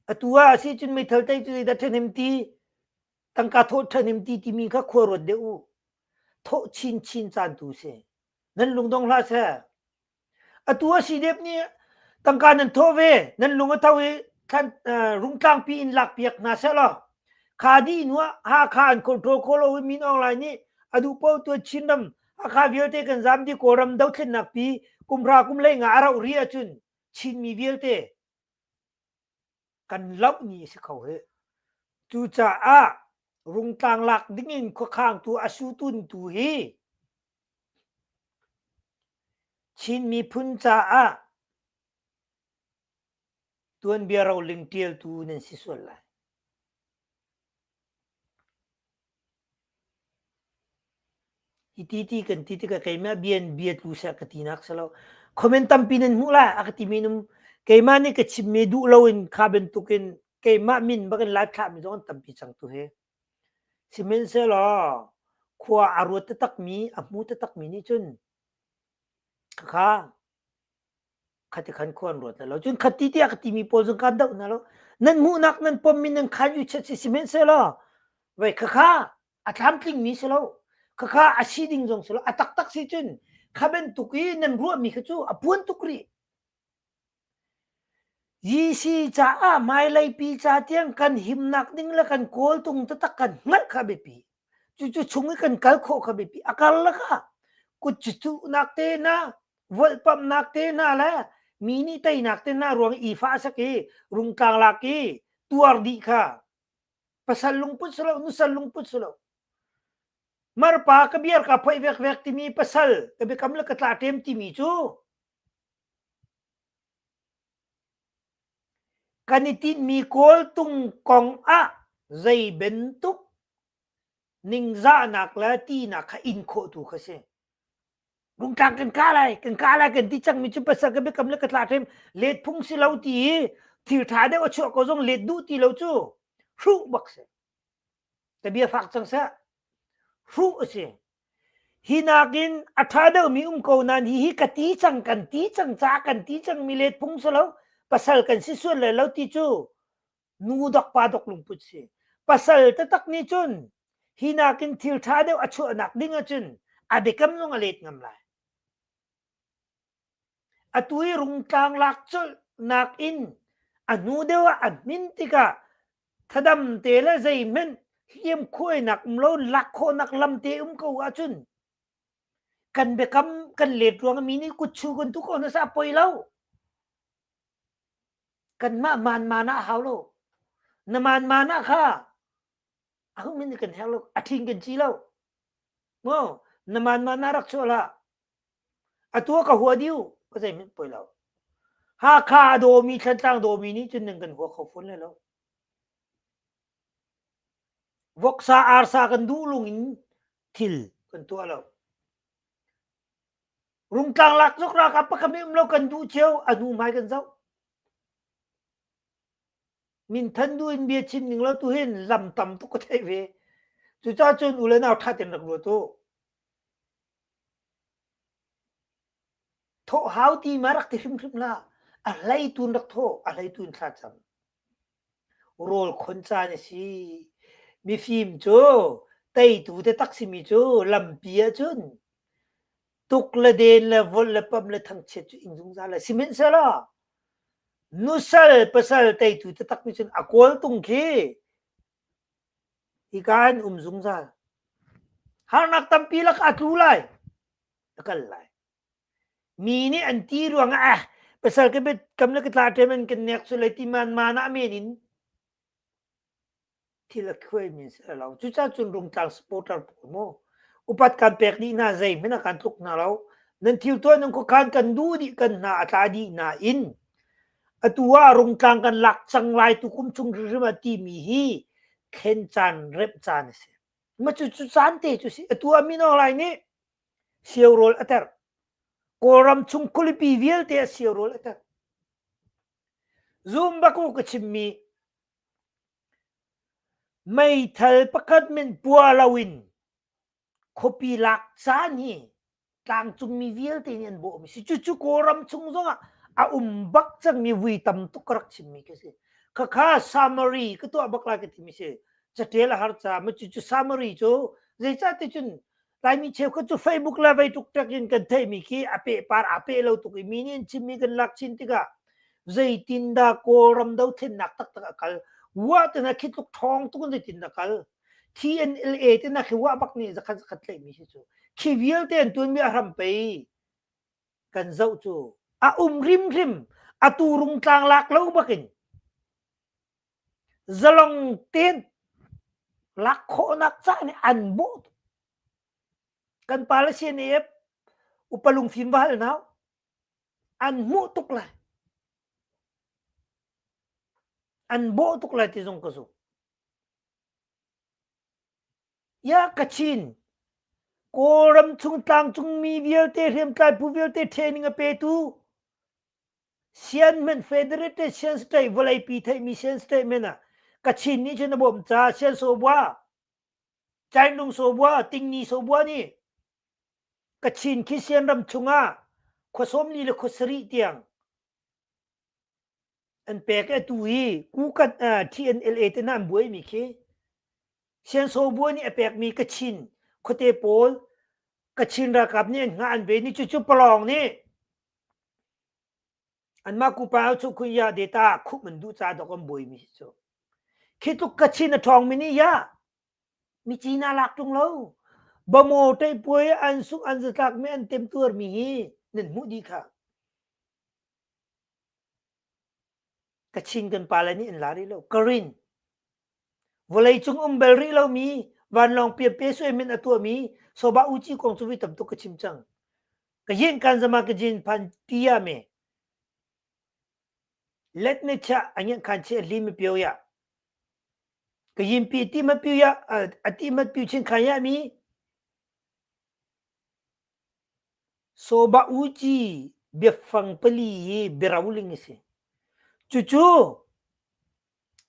Speaker 1: Atu ah a si cun meithal tei cu zeidah ṭhahnem ti, tangka thawh ṭhahnem ti timi kha khua ruat deuh u. Thawh chinchin caan tu si. Nan lungdong hlah seh. Atu a si dep nih tangka nan thawh ve, nan lung a tho i thlan, uh, rungtlangpi in lakpiak hna seh law kha dih hnu ah Hakha an control khawh lo i Min Aung Hlaing nih a duh paoh tuan Chinram Hakha vialte kan zam dih Kawlram dothlennak pi kum hra kum hlei nga a rauh rih ahcun Chinmi vialte kan loh ni a si kho hi. Cucaah rungtlang lak dingin khuakhangtu a sutuntu hi Chin miphun caah tuanbia roling ṭialtu nan si sual lai. Hi ti ti kan ti tikah keimah bia in bia tlu seh ka tinak si lo. Comment tampi nan hmuh lai a ka timi num keimah nih ka chimmi duh loin kha bantukin keimah min bakin live thlahmi zong an tampi cang tu hi. Sihmanhsehlaw khua a ruat taktakmi, a hmu taktakmi nih cun khakha khati khan khua an ruat lo. Cun khati tiah ka timi pawl zong kaan doh hna lo. Nan hmuhnak nan pommi nan khan u chet si sihmanhsehlaw vei khakha a tlamtlingmi si lo. Khakha a si ding zong si lo. A taktak si cun kha bantuk i nan ruahmi kha cu a puan tuk rih. Yisi caah hmailei pi ca tiang kan himnak ding le kan kawltung taktak kan hngalh kha biapi. Cucu chung i kan kal khawh kha biapi. A karlak ah kutcuhnak te hna, volhpamhnak te hna le mi nih teinak te hna ruang i fahsak i rungtlang lak i tuar dih kha pasal lungput si lo, nusal lungput si lo. Marpa ka biar ka phoih vekvek timi pasal ka biakam le ka tla ṭem timi cu Kan i tinhmi kawltung kong ah zei bantuk ningzahnak le tinak kha in khawh tu kha si. Rungtlang kan kah lai, kan kah lai kan ti cangmi cu pasal ka biakam le ka tla ṭhem let phung si lo ti i thil ṭha deuh a chuah ko zong let duh ti lo cu hruh bak si. Ka bia fak cang seh. Hruh a si. Hi nakin a ṭha deuhmi um ko nain hihi ka ti cang kan ti cang caah kan ti cangmi let phung si lo pasal kan si sual lai lo ti cu nu dok pa dok lungput si. Pasal taktak nih cun hi nakin thil ṭha deuh a chuahnak ding ahcun a biakam zong a let ngam lai. Atu i rungtlang lak colhnak in a hnu deuh ah a hmin tikah thadam te le zeihmanh hliamkhuainak um lo lak khawhnak lam te um ko ahcun kan biakam kan let ruang mi nih kutchu kan tu ko na sa poi lo. Kanmah man man ah hau lo. Na man man ah kha ahu min kan herh lo a ṭhing kan ci lo. Maw na man man ah rak chuah hlah. Atu ah ka hua dih u, ka zeihmanh poi lo. Hakha a dawmi, Thlantlang dawmi nih cun nan kan hua kho fawn lai lo. Voksa arsa kan duh lung in thil kan tuah lo. Rungtlang lak zok ralkap pakhat um lo kan duh cio, a hnu hmai kan zoh. Minthan duh in bia chim ning lo tu hin lam tam tuk ka theih ve. Cucaah cun u le nau ṭha tein rak ruat u. Thawh hau ti ma rak ti hrimhrim hlah. A hlei tu in rak thawh, a hlei tu in thlacam. Rawl khon caan a si. Mifim cu teitu te tak simi cu lampi ahcun tuk le den le volh le pam le thangchiat cu ing zungzal le sihmanhsehlaw nusal pasal teitu taktak nih cun a kawltung khi hika in um zungzal. Harnak tampi lak a tlu lai, a kal lai. Mi nih an ti ruangah ah pasal ka bet kam le ka tla ṭem an kan nek cu lai ti man man ah men in thil a khuaimi si lo. Cucaah cun Rungtlang supporter pawl mu upat kan pek dih hna zeihmanh ah kan tluk hna lo. Nan thil tuah nan khuakhan kan duh dih kan hna a tla dih nain atu ah Rungtlang kan lak cang lai tu kum chung hrimhrim ah timi hi thlen caan remh caan a si. Ma cu cu caan te cu si. Atu ah Mino Lai nih Siorawl a terh. Kawlram chung khualipi vialte ah siorawl a terh. Zum bak u ka chimmi meithal pakhat min pua loin khuapi lak caan hi tlangcungmi vialte nih an bawhmi si. Cucu Kawlram chung zongah a um bak cangmi vui tam tuk ka rak chimmi ka si. Khakha summary ka tuah bak lai ka timi si. Catial a har caah cucu summary cu zeicah ti cun Laimi cheukhat cu Facebook le vei tuk in kan theihmi khi a pehpar aa peh lo tuk i mi nih an chimmi kan lak chin tikah zeitindah Kawlram dothlennak taktak a kal wah te hna khi tluk ṭhawng tuk in zeitindah kal TNLA te hna khi wah bak nih zakhat zakhat tlaihmi si cu khi vialte an tuanmi a hram pei kan zoh cu a um hrimhrim atu rungtlang lak lo bakin Zalong tein lak khawhnak ca nih an bawh tuk. Kan pa le CNF upa lungfim va hal nau an hmuh tuk lai. An bawh tuk lai ti zong ka zumh. Ya Kachin. Kawlram chung tlangcungmi vialte hriamtlai phu vialte training a petu Sian Federated Sian State vawleipi theihmi Sian State men ah Kachin nih cun a bawmh caah Sian Sawbua, Chainlung Sawbua, Tingni Sawbua nih Kachin khi Sian ram chungah khua 40 le khua sarih tiang an pek i atu hi Kukat TNLA te hna an buaimi khi Sian Sawbua nih a pekmi Kachin khuate pawl Kachin ralkap nih an hngah an ven i cucu Palawng nih Anmah kupa cu khun ya data khup an duh ca dok an buaimi si cu. Khi tluk Kachin a ṭhawngmi nih ya mi cina lak ṭung lo. Bamaw ṭeihpuai an sungh an zatlakmi an temtuarmi hi nan hmuh dih kha. Kachin kan pale nih an la rih lo. Karin Vawleicung um bal rih lomi vanlawng piampe suaimin a tuahmi Soba Uci kong cu voi tam tuk ka chim cang. Ka yin kan zama ka jin phan tia me. Let me cha angen khan che li mi pio ya. Ka yin pi ti ma piu ya ati ma piu chin khan ya mi. Soba Uci biafang pali hi biaroling si. Cucu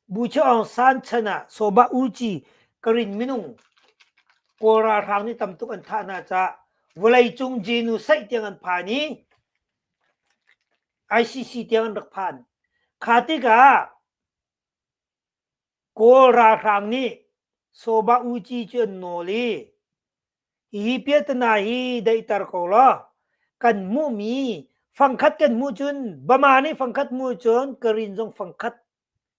Speaker 1: Bu Aung San chan ah Soba Uci Karin minung Kawl ralhrang nih tam tuk an thah hna caah vawleicung genocide tiang an phan i ICC tiang an rak phan. Kha tikah Kawl ralhrang nih Soba Uci cu an nawl i Hihi piahtana hi daihter ko law kan hmuhmi fangkhat kan hmuh cun Bama nih fangkhat hmuh cun Karin zong fangkhat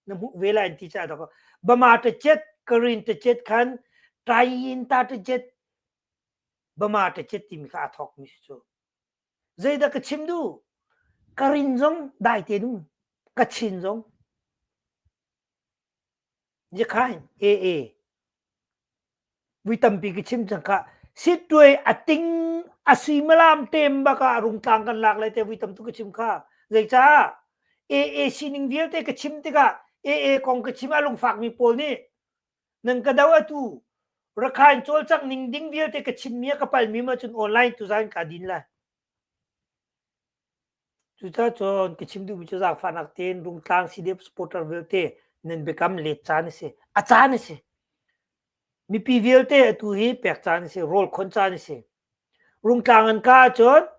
Speaker 1: na hmuh ve lai an ti caah dah Bama tacet Karin tacet khan Tayin ta tacet Bama tacet timi kha aa thawkmi si cu. Zeidah ka chim duh? Karin zong dai te um, Kachin zong. Yakhain AA Vui tampi ka chim cang khah. Sittuai a ting a suimilam tem bak ah rungtlang kan lak lai te vui tam tuk ka chim kha. Zeicah AA sining vialte ka chim tikah AA kong ka chim ah lungfakmi pawl nih nan ka do atu Rakhine cawlcangh ning ding vialte ka chimmi a ka palmi ma cun online tu zan ka din lai. Cucaah cun ka chim duhmi cu zaangfahnak tein Rungtlang CDF supporter vialte nan biakam let caan a si. A caan a si. Mipi vialte atu hi pek caan a si, rawl khon caan a si. Rungtlang an ka ahcun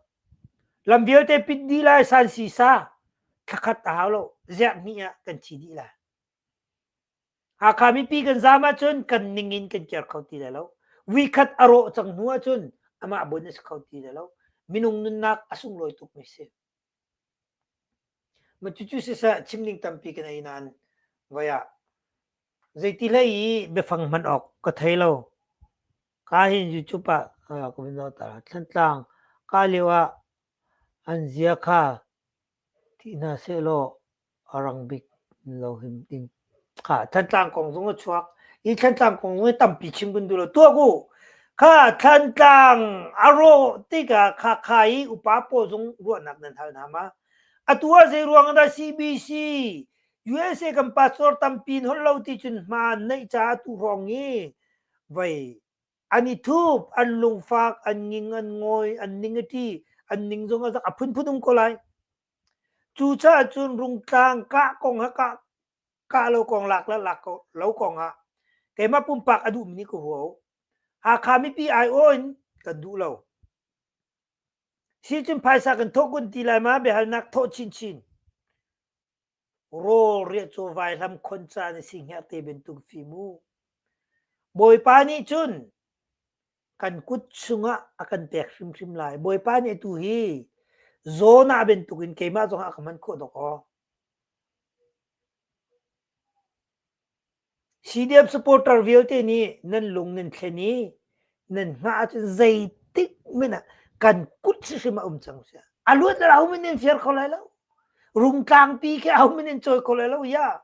Speaker 1: lam vialte pit dih lai, san sisa thlakhat a hau lo, ziah hnih ah kan thi dih lai. Hakha mipi kan zaam ahcun kan ning in kan kir kho ti lai lo. Vuikhat a rawh cang hnu ahcun amah bun a si kho ti lai lo. Minung nunnak a sunglawi tukmi si. Ma cucu siseh chim ding tampi kan ei nain voi ah zeiti hlei i biafang hman awk ka thei lo. Ka hin YouTube ah ka vun zoh ta. Thlantlang ka lio ah an zia kha Thi hna sehlaw a rang bik lo him ding. Kha Thantlang kong zong a chuak. Hi Thantlang kong zong hi tampi chim kan duh lo. Tuak u. Kha Thantlang a rawh tikah kha kha i upa pawl zong ruahnak nan hal hna ma. Atu ah zei ruang dah CBC USA kan pastor tampi in holh lo ti cun hma an neih caah tu hrawng i vei an i thup, an lungfak, an nging, an ngawi, an ning a ṭi, an ning zong a zak, a phunphun um ko lai. Cucaah cun rungtlang kah kong ha kah kah lo kong lak le lak ko lo kong ah keimah pumpak a duhmi nih ka huo. Hakha mipi aiawh in kan duh lo. Si cun phaisa kan thawh kun ti lai ma biahalnak thawh chinchin. Rawl riah cu vaihlam khon caan a si hngerhte bantuk fim u. Bawipa nih cun kan kut chungah a kan pek hrimhrim lai. Bawipa nih atu hi Jonah bantukin keimah zong a ka hman khawh dawk aw. CDF supporter vialte nih nan lung nan thlen i nan hngah ahcun zeitik hmanh ah kan kut hrimhrim a um cang sia. A luat le ahohmanh nan fiar kho lai lo. Rungtlangpi khi ahohmanh nan cawi kho lai lo ya.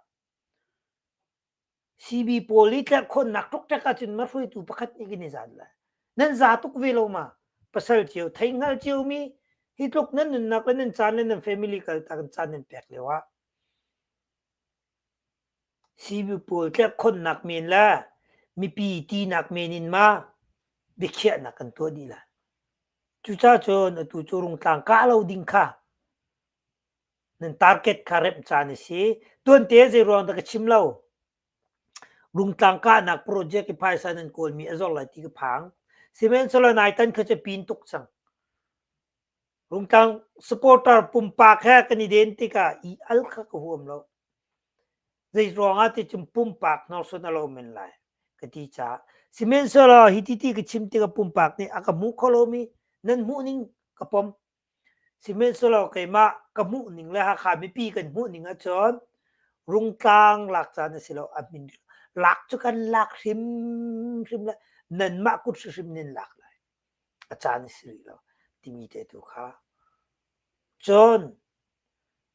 Speaker 1: CB pawl i tlerhkhawnnak ṭukṭek ahcun ma hruaitu pakhat nih kan i zat lai. Nan za tuk ve lo ma? Pasal cio, thei hngal ciomi hi tluk nan nunnak le nan caan le nan family kaltak in caan nan pek lio ah Sibu pawl tlerhkhonhnak men le mipi tinak men in ma? Biakhiahnak kan tuah dih lai. Cucaah cun atu cu Rungtlang kah lo ding kha nan target kha remh caan a si. Tuante zei ruang dah ka chim lo. Rungtlang kahnak project i phaisa nan kawlmi a zor lai ti ka phang. Sihmanhsehlaw naitan kha cu pin tuk cang. Rungtlang supporter pumpak he kan i den tikah i al kha ka huam lo. Zei ruangah ti cun pumpak hnorsuan a lo men lai ka ti caah. Sihmanhsehlaw hi ti ti ka chim tikah pumpak nih a ka hmu kho lomi nan hmuhning ka pom. Sihmanhsehlaw keimah ka hmuhning le Hakha mipi kan hmuhning ahcun Rungtlang lak caan a si lo. A hmin lak cu kan lak hrimhrim lai. Nanmah kut hrimhrim nan lak lai. A caan a si rih lo timi te tu kha. Cun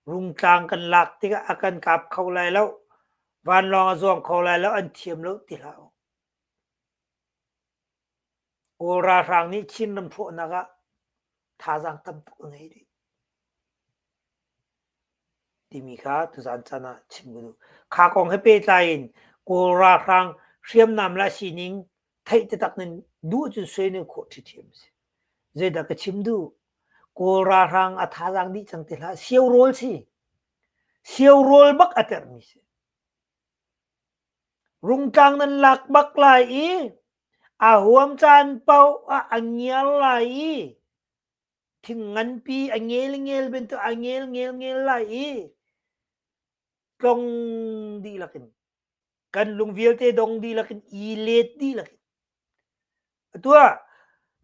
Speaker 1: Rungtlang kan lak tikah a kan kap kho lai lo. Vanlawng a zuang kho lai lo. An thiam lo ti hlah u. Kawl ralhrang nih Chinram hrawhnak ah thazaang tam tuk a ngei rih timi kha tuzaan caan ah chim ka duh. Kha kong he pehtlai in Kawl ralhrang hriamnam le a sining theih taktak nan duh ahcun suai nan khawh ṭhiṭhiam a si. Zeidah ka chim duh? Kawl ralhrang a thazaang dih cang ti hlah. Sio rawl si. Sio rawl bak a terhmi si. Rungtlang nan lak bak lai i a huam caan paoh ah a ngiar lai i thing nganpi a ngel ngel bantuk a ngel ngel ngel lai i tlong dihlak in kan lung vialte dong dihlak in i let dihlak in atu ah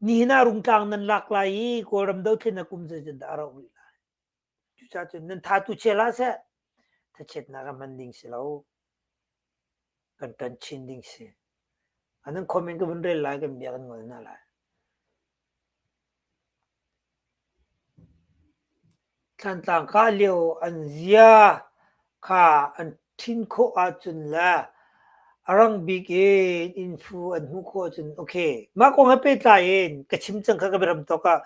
Speaker 1: nihin ah rungtlang nan lak lai i Kawlram dothlennak kum zeizat dah a rauh rih lai. Cucaah cun nan tha tu chia hlah seh. Thachiatnak a hman ding si lo. Kan ṭan chin ding si. Nan comment ka vun rel lai kan bia kan ngol hna lai. Thlantlang kah lio an zia kha an ṭhin khawh ahcun le a rang bik in inn-fu an hmuh khawh ahcun okay. Mah kong he pehtlai in ka chim cang kha ka biaram tawk ah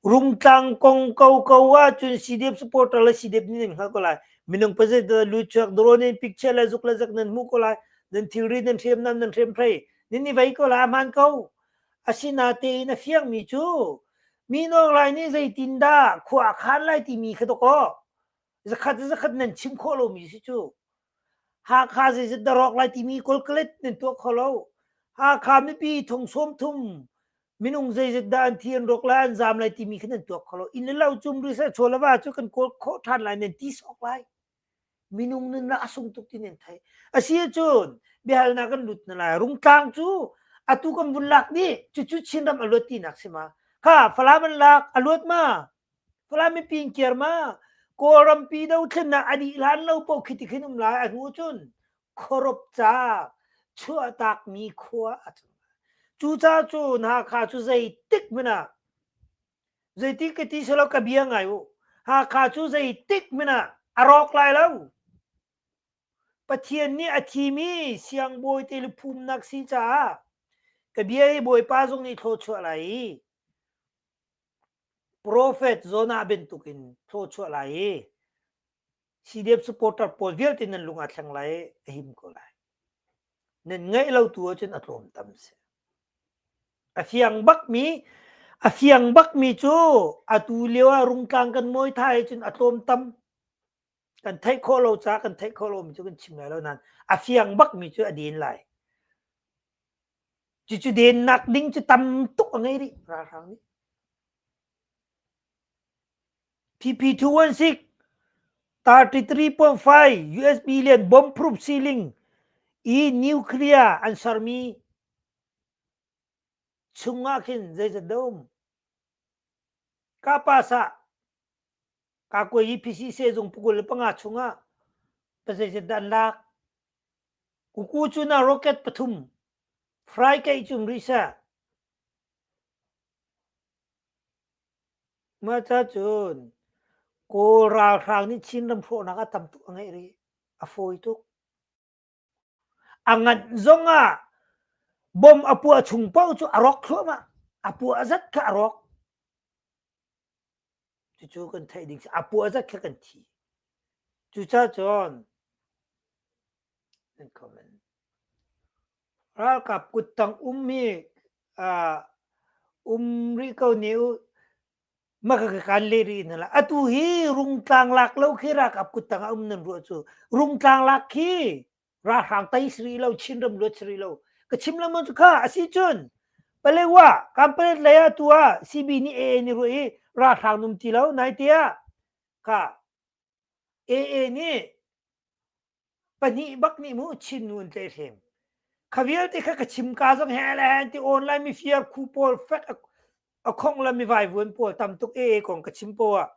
Speaker 1: Rungtlang kong koko ahcun CDF supporter le CDF nih nan hngalh ko lai. Minung pazet lut chuak drone in picture le zuk le zak nan hmuh ko lai. Nan thilri nan hriamnam nan hriamhrei nan i vei ko lai a hmaan ko. Asinatein a fiangmi cu Minawng Lai nih zeitindah khua a khan lai timi kha dawkaw zakhat zakhat nan chim khawh lomi si cu. Hakha zeizat dah rawk lai timi calculate nan tuah kho lo. Hakha mipi thong sawm thum minung zeizat dah an thi an rawk lai an zaam lai timi kha nan tuak kho lo. Inn le lo cum rih seh chaw le va cu kan kawl khawh ṭhan lai nan ti sawk lai. Minung nunnak a sung tuk ti nan theih. A si ahcun biahalnak kan lut na lai. Rungtlang cu atu kan vun lak dih. Cucu Chinram a luat tinak si ma. Kha Falam an lak a luat ma? Falam mipi in kiar ma? Kawlrampi dothlennak a dih hlan lo paoh khi ti khin um lai. A hnu cun khuarup ca chuahtakmi khua a cang. Cucaah cun Hakha cu zeitik hmanh ah Zeitik ka ti selaw ka bia ngai u. Hakha cu zeitik hmanh ah a rawk lai lo. Pathian nih a thimi siangbawi te luphumnak si caah ka bia hi Bawipa zong nih thlawchuah lai i Profet Jonah bantukin thlawchuah lai i CDF supporter pawl vialte nan lung aa thleng lai i a him ko lai. Nan ngaih lo tu ahcun a tlawm tam si. A fiang bakmi a fiang bakmi cu atu lio ah rungtlang kan mawi thai cun a tlawm tam. Kan theih khawh lo caah kan theih khawh lomi cu kan chim lai lo nain a fiang bakmi cu a din lai. Cucu dennak ding cu tam tuk a ngei rih ralhrang nih. PP216 33.5 US billion bomb-proof ceiling i nuclear an sermi chungah khin zeizat dah um? Kapasa Kakuai PC sehzung pakul le panga chungah pazeizat dah an lak? Kuku cu na rocket pathum fry keih cum rih seh. Mah ca cun Kawl ralhrang nih Chinram hrawhnak ah tam tuk a ngeih rih. A fawi tuk. A nganh zong ah bom a puah chung paoh cu a rawk thluahmah. A puah zat kha a rawk. Cucu kan theih ding si. A puah zat kha kan thi. Cucaah cun nan comment. Ralkap kuttang um hi. Um rih ko ne u. Maka ka kan le rih na la. Atu hi rungtlang lak lo khi ralkap kuttang ah um nan ruah cu. Rungtlang lak khi ralhrang tei si lo Chinram luat si lo. Ka chim lengmang cu kha asi cun Palewa Kampalet lei ah tu ah CB nih AA nih ruah i ralhrang num ti lo nai tiah kha AA nih pahnih bak nih mu Chin nu an tlaihhrem. Kha vialte kha ka chim ka zong he le he ti online mi fiar khu pawl fek a khong le mi vaivuan pawl tam tuk e kong ka chim po ah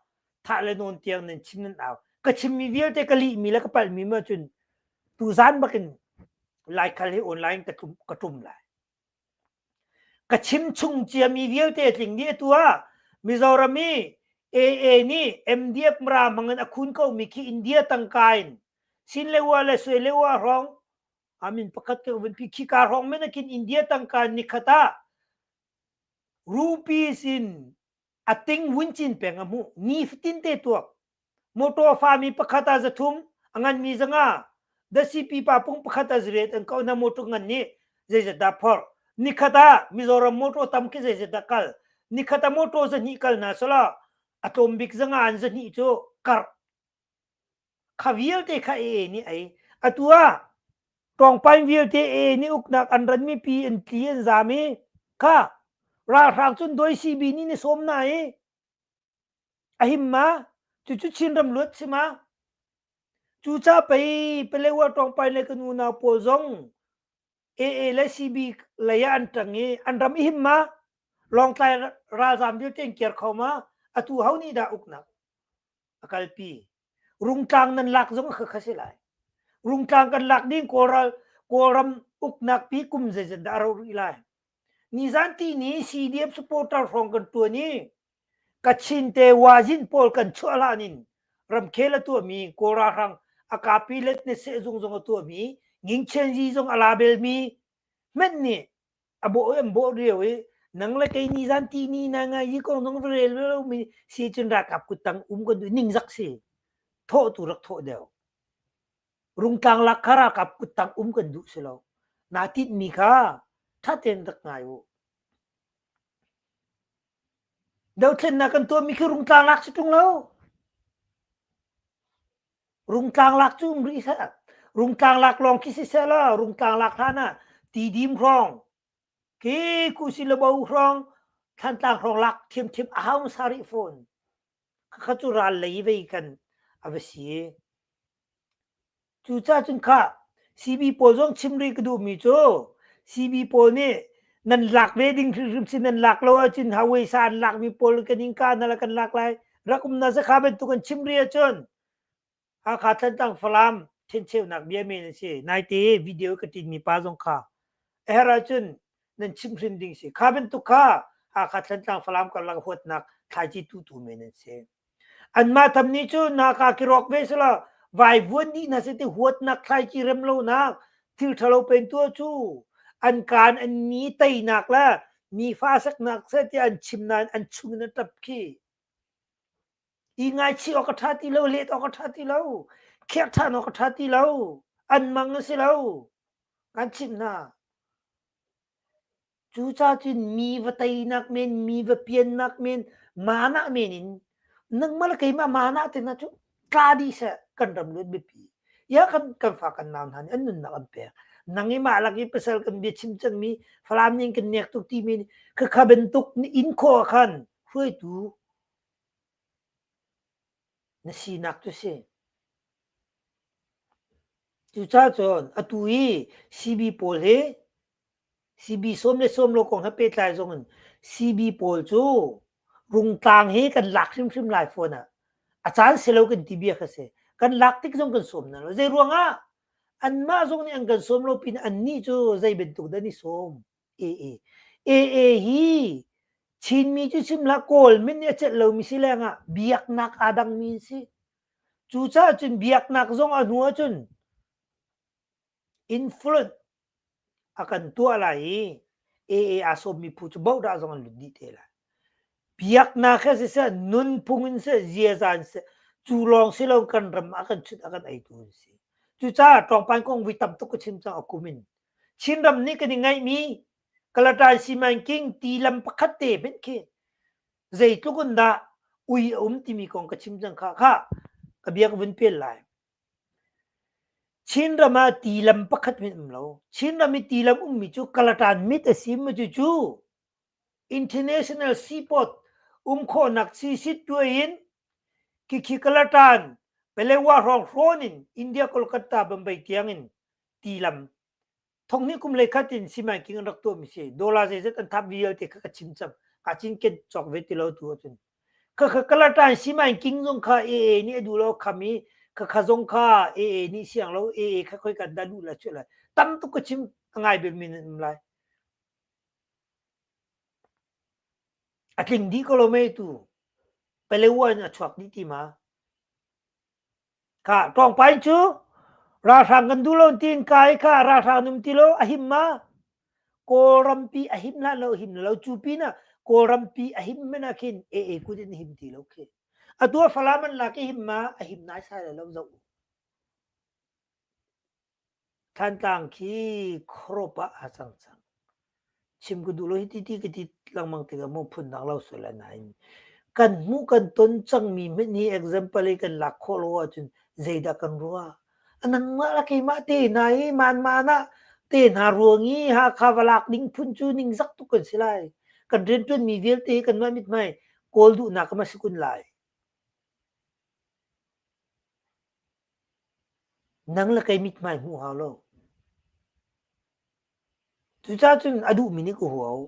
Speaker 1: thah le nawn tiang nan chim nan au. Ka chim mi vialte ka lih mi le ka palh mi ma cun tu zan bakin laikhal hi online ka tum ka tum lai. Ka chim chung ciami vialte a tling dih atu ah Mizoram i AA nih MDF Mara hmangin a khun komi khi India tangka in Sinlewa le Suelewa hrawng amin pakhat ka vun pi khika hrawng men akin India tangka nikhat ah rupees in a ting wuncin peng a hmuh ni fatin te tuak Motor fami pakhat ah 300, a nganmi 500. Dasi pipa pung pakhat ah zariat an kauh hna motor ngan nih zeizat dah phorh. Nikhat ah Mizoram motor tam khi zeizat dah kal. Nikhat ah motor 200 kal hna selaw a tlawm bik 500 in 200 cu karh. Kha vialte kha AA nih ei. Atu ah Tawngpain vialte AA nih uknak an ran mipi an tli an zaam i kha ralhrang cun doi CB nih ni sawm na i A him ma? Cucu Chinram luat si ma? Cucaah pei Palewa Tawngpai le kan unau pawl zong AA le CB lei ah an ṭang i an ram i him ma? Lawngtlai ralzaam vialte an kir kho ma? Atu ho nih dah uknak a kalpi? Rungtlang nan lak zong kha kha si lai. Rungtlang kan lak ding Kawlral Kawlram uknak pi kum zeizat dah a rauh rih lai? Nizan ti ni CDF supporter hrawng kan ṭuan i Kachin te Wajin pawl kan chuah hlan in ramkhel a tuahmi Kawl ralhrang a kapi let ne sehzung zong a tuahmi Ngingchenzi zong a labelmi hmenh nih a bawh i an bawh lio i nang le kei nizan ti ni na ngai hi kong zong va rel lomi si cun ralkap kuttang um kan duh ningzak si thawh tu rak thawh deuh rungtlang lak kha ralkap kuttang um kan duh si lo naa tinhmi kha ṭha tein rak ngai u Dothlennak kan tuahmi khi rungtlang lak si ṭung lo. Rungtlang lak cu um rih seh. Rungtlang lak lawng khi siseh law rungtlang lak hlan ah tidim hrawng khi kusilabo hrawng Thantlang hrawng lak thiamthiam a hau hmasa rih fawn. Khakha cu ral lei vei kan a va si. Cucaah cun khah CB pawl zong chim rih ka duhmi cu CB pawl nih nan lak ve ding hrimhrim si nan lak lo ahcun Hawaii sa an lakmi pawl kan in kah hna le kan lak lai. Rak um na zakha bantuk an chim rih ahcun Hakha Thantlang Falam ṭhencheunak bia men a si. Naite video ka ṭinmi pa zong kha a herh ahcun nan chim hrim ding si. Kha bantuk kha Hakha Thantlang Falam karlak huatnak thlaici tutu men an si. Anmah tham nih cun naka ki rawk ve selaw vaivuan dih hna seh ti huatnak thlaici rem lonak thil ṭhalo pen tuah cu an kaan an ni teinak le nifa saknak seh tiah an chim nain an chung in a ṭap khi. I ngaichih awk a ṭha ti lo, let awk a ṭha ti lo, khiak ṭhan awk a ṭha ti lo, an mang a si lo. Kan chimh hna. Cucaah cun mi va teinak men, mi va piannak men, manah men in nangmah le keimah manah te hna cu tla dih seh kan ram luat biapi. Ya kan kan fa kan nau hna nih an nunnak an pek. Nang i mah lak i pasal kan bia chim cangmi Falam ning kan nek tuk timi nih khakha bantuk na inn khawh ah khan hruaitu na sinak cu si. Cucaah cun atu i CB pawl hi CB sawm le sawm lo kong he pehtlai zong in CB pawl cu rungtlang hi kan lak hrimhrim lai fawn ah a caan si lo kan ti bia kha si. Kan lak tik zong kan sawm hna lo. Zei ruangah anmah zong nih an kan sawm lo pin annih cu zei bantuk dah an i sawm? AA. AA hi Chinmi cu chim hlah Kawl min nih a celh lomi si lengah biaknak aa dangmi an si. Cucaah cun biaknak zong a hnu ahcun influence a kan tuah lai i AA aa sawmmi phu cu bohdah zong an lut dih te lai. Biaknak he siseh, nunphung in seh, ziaza in seh, cu lawng si lo kan ram a kan chut a kan eitu an si. Cucaah tlawngpan kong vui tam tuk ka chim cang a kum in. Chinram nih kan i ngaihmi. Kalatan simanking ti lam pakhat te hmenh khi zeitluk in dah ui a um timi kong ka chim cang kha kha ka bia ka vun pel lai. Chinram ah tilam pakhat hmenh um lo. Chinram i tilam ummi cu Kalatan mit a si mu cucu international seaport um khawhnak si sit tuai in khikhi Kalatan Palewa hrawng hrawn in India Kolkata Bombay tiang in tilam thonghnih kum lei khat in simanking an rak tuahmi si dollar zeizat an thap vialte kha ka chim cang ka cinken cawk ve ti lo tu ahcun kha kha kalatan simanking zong kha AA nih a duh lo kham i kha kha zong kha AA nih siang lo AA kha khoi kan dah duh la chuah lai tam tuk ka chim a ngai bel min um lai a tling dih ko lo mei tu Palewa in a chuak dih ti ma Kha ṭawngpai cu ralhrang kan duh lo tiin kai kha ralhrang num ti lo a him ma? Kawlrampi a him hlah lo him lo cu pinah Kawlrampi a him men ah khin AA kut in a him ti lo khi. Atu ah Falam an lak i him ma? A him naisai lai lo zoh u. Thantlang khi khuarup ah aa cang cang. Chim ka duh lo hiti ti ka ti lengmang tikah maw phundang lo sual lai nain kan hmuh kan ton cangmi hmanh hi example i kan lak khawh lo ahcun zeidah kan ruah? Nangmah le keimah te hna hi manman ah te hna ruang i Hakha va lak ding phun cu ningzak tuk kan si lai. Kan rianṭuanmi vialte hi kanmah mithmai kawl duhnak a si kun lai. Nang le kei mithmai hmuh hau lo. Cucaah cun a duhmi nih ka hua u.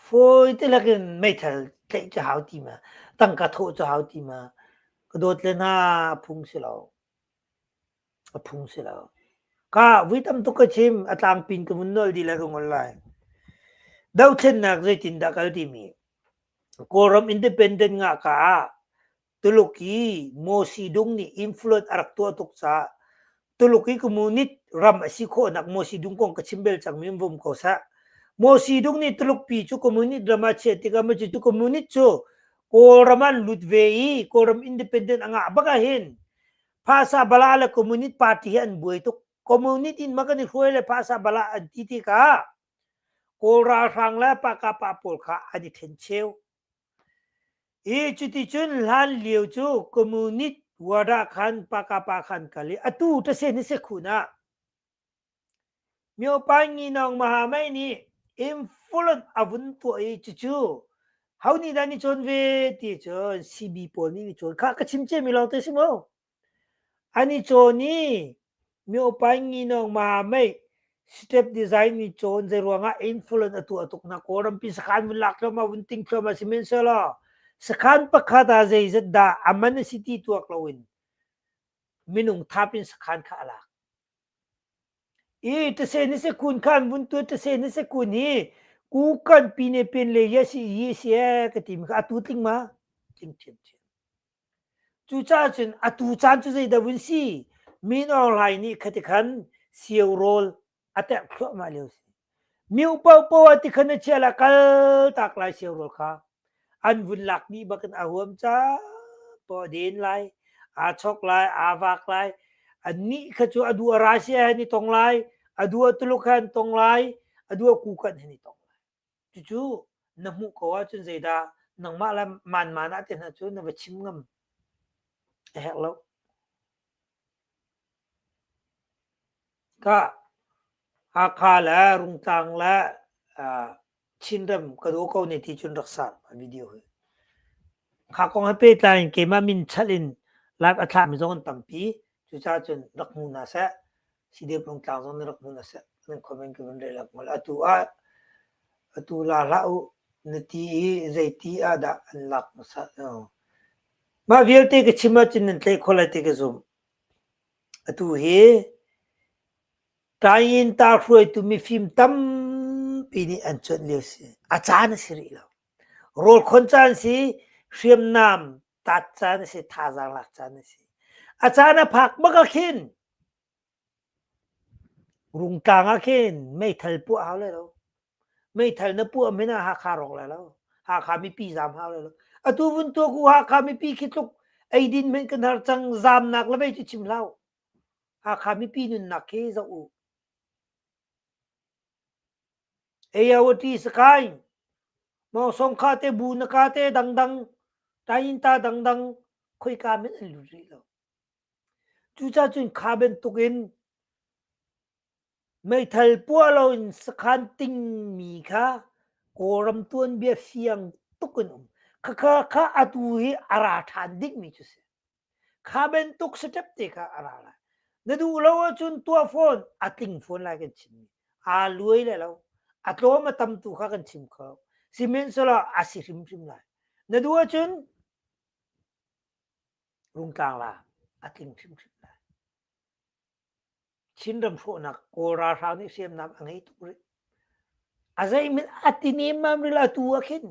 Speaker 1: Fawi te lakin meithal tlaih cu hau ti ma, tangka thawh cu hau ti ma, ka dawt le hna a phung si lo. A phung si lo. Ka vui tam tuk ka chim, a tlangpin ka vun nol dih lai ka ngol lai. Dothlennak zeitindah kal timi Kawlram independent ngah ka ah Tuluk i Mawsidung nih influence a rak tuah tuk caah Tuluk i communist ram a si khawhnak Mawsidung kong ka chim bel cangmi um vum ko sah. Mawsidung nih Tuluk pi cu communist ram ah chiah tikah maw cu communist cu Kawlram ah an lut ve i Kawlram independent a ngah bak ahhin Phasa Bala le Communist Party hi an buai tuk. Communist in ma kan i hruai le Phasa Bala an ti tikah Kawl ralhrang le Pakapa pawl kha an i ṭhencheu. I cuticun hlan lio cu communist ward khan pakapa khan kal i atu ṭasen hi sekhun ah Myopa Nginawng Mahamai nih influence a vun tuah i cucu ho nih dah ni cawn ve ti cun CB pawl nih ni cawn kha ka chim ciami lawng te si mu. An i cawn i miopa nginawng mameih step design i cawn zeiruangah influence a tuah tuk hna. Kawlrampi sakhan vun lak thluahmah vun ting thluahmah sihmanhsehlaw sakhan pakhat ah zeizat dah a man a si ti tuak loin minung thap in sakhan kha a lak. I tase ni se kun khan vun tu tase ni se kun hi kukan pine pen le ye si yi si e ka ti mi kha atu tling ma tling thiam thiam. Cucaah cun atu caan cu zeidah vun si? Min Aung Hlaing nih khati khan sio rawl a terh thluahmah lio a si. Mioh paohpaoh ah tikhan a chia la kal tak lai sio rawl kha. An vun lak dih bakin a huam caan paoh a den lai, aa chok lai, aa vak lai. Annih kha cu a duh a Russia he an i tong lai, a duh a Tuluk he an tong lai, a duh a Kukanh he an i tong lai. Cucu na hmuh ko ahcun zeidah nangmah le manman ah te hna cu na va chim ngam a herh lo. Ka Hakha le Rungtlang le Chinram ka daw ko ne ti cun rak sa video hi. Kha kong he pehtlai in keimah min chalh in live a thlahmi zong an tampi. Cucaah cun rak hmu hna seh. CDF Rungtlang zong nih rak hmu hna seh. Nan comment ka vun rel ak ngol. Atu ah atu la hlah u na ti i zeiti ah dah an lak hmasa. Mah vialte ka chim ahcun nan tlaih khawh lai ti ka zumh. Atu hi Tayin ta hruaitu mifim tampi nih an cuanh lio si. A caan a si rih lo. Rawl khon caan si, hriamnam tat caan a si, thazaang lak caan a si. A caan a phak bak ah khin Rungtlang ah khin meithal puah hau lai lo. Meithal na puah men ah Hakha rawk lai lo. Hakha mipi zaam hau lai lo. Atu vun tuak u Hakha mipi khi tluk eidin men kan har cang zaamnak le vei cu chim hlah u. Hakha mipi nunnak khi zoh u. Ayawati Sakaing, Mangsongkha te bu na ka te dangdang, Tayinta dangdang khoika men an lut rih lo. Cucaah cun kha bantukin meithal puah loin sakhan tingmi kha Kawlram tuanbia fiang tuk in um. Khakha kha atu hi a ra ṭhan dingmi cu si. Kha bantuk step te kha a ra lai. Na duh lo ahcun tuah fawn, a tling fawn lai kan chimmi. Aa luai le lo. A tlawm a tam tu kha kan chim kho. Sihmanhsehlaw a si hrimhrim lai. Na duh ahcun Rungtlang la a tling hrimhrim lai. Chinram hrawhnak Kawl ralhrang nih hriamnam a ngei tuk rih. A zeihmanh a ti nemmam rih lo atu ah khin.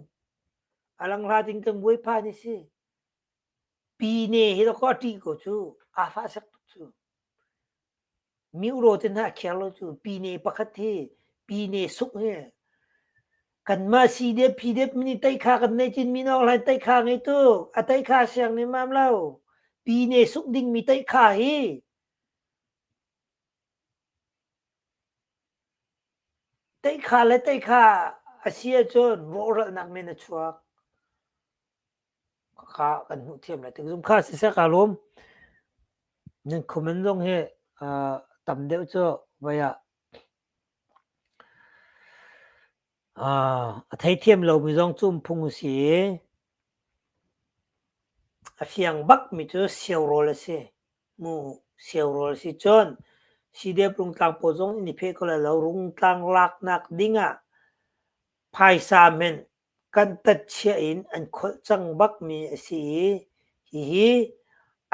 Speaker 1: A langhla ding kan buai phan i si. Pine hi dawkaw a ṭih ko cu. Aa fah sek tuk cu. Mi uraw te hna a khiar lo cu. Pine pakhat hi pine suk hi kanmah CDF PDF nih teikha kan nei cin mi nawng hlain teikha ngei tuk. A teikha siang nemmam lo. Pine suk dingmi teikha hi Teikha le teikha a si ahcun rawhralhnak men a chuak. Khakha kan hmuh thiam lai. Tikzum kha siseh kaa lawm. Nan comment zong hi tam deuh cu vai ah a theithiam lomi zong cu um phung a si i a fiang bakmi cu sio rawl a si. Mu sio rawl a si cun CDF Rungtlang pawl zong in i pheh ko lai lo. Rungtlang laknak ding ah phaisa hmenh kan tat-chiah in an kholh cang bakmi a si i hihi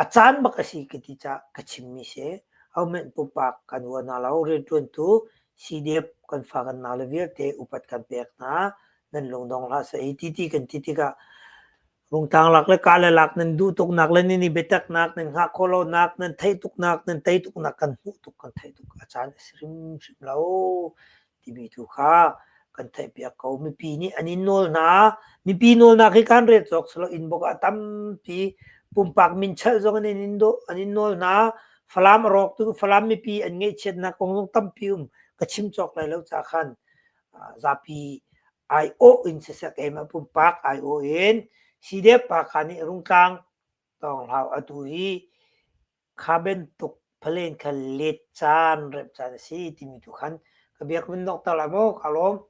Speaker 1: a caan bak a si ka ti caah ka chimmi si. Ahohmanh pumpak kan uar hna lo. Rianṭuantu CDF kan fa kan naule vialte upat kan pek hna. Nan lungdong hlah seh. Hi ti ti kan ti tikah Rungtlang lak le kah le lak nan duh tuknak le nan i biataknak, nan hngah khawh lonak, nan theih tuknak, nan tei tuknak kan hmuh tuk, kan theih tuk. A caan a si hrimhrim lo timi tu kha kan theihpiak ko. Mipi nih an in nawl hna. Mipi nawlnak hi kan rel cawk silo inbox ah tampi pumpak min chalh zong in an in an in nawl hna. Falam a rawk tu Falam mipi an ngaihchiatnak kong zong tampi um. Ka chim cawk lai lo ca khan zapi aiawh in siseh keimah pumpak aiawh in CDF Hakha nih Rungtlang Tawnghlau atu hi kha bantuk phalen kha let caan remh caan a si timi tu khan ka bia ka vun donghter lai maw ka lawm.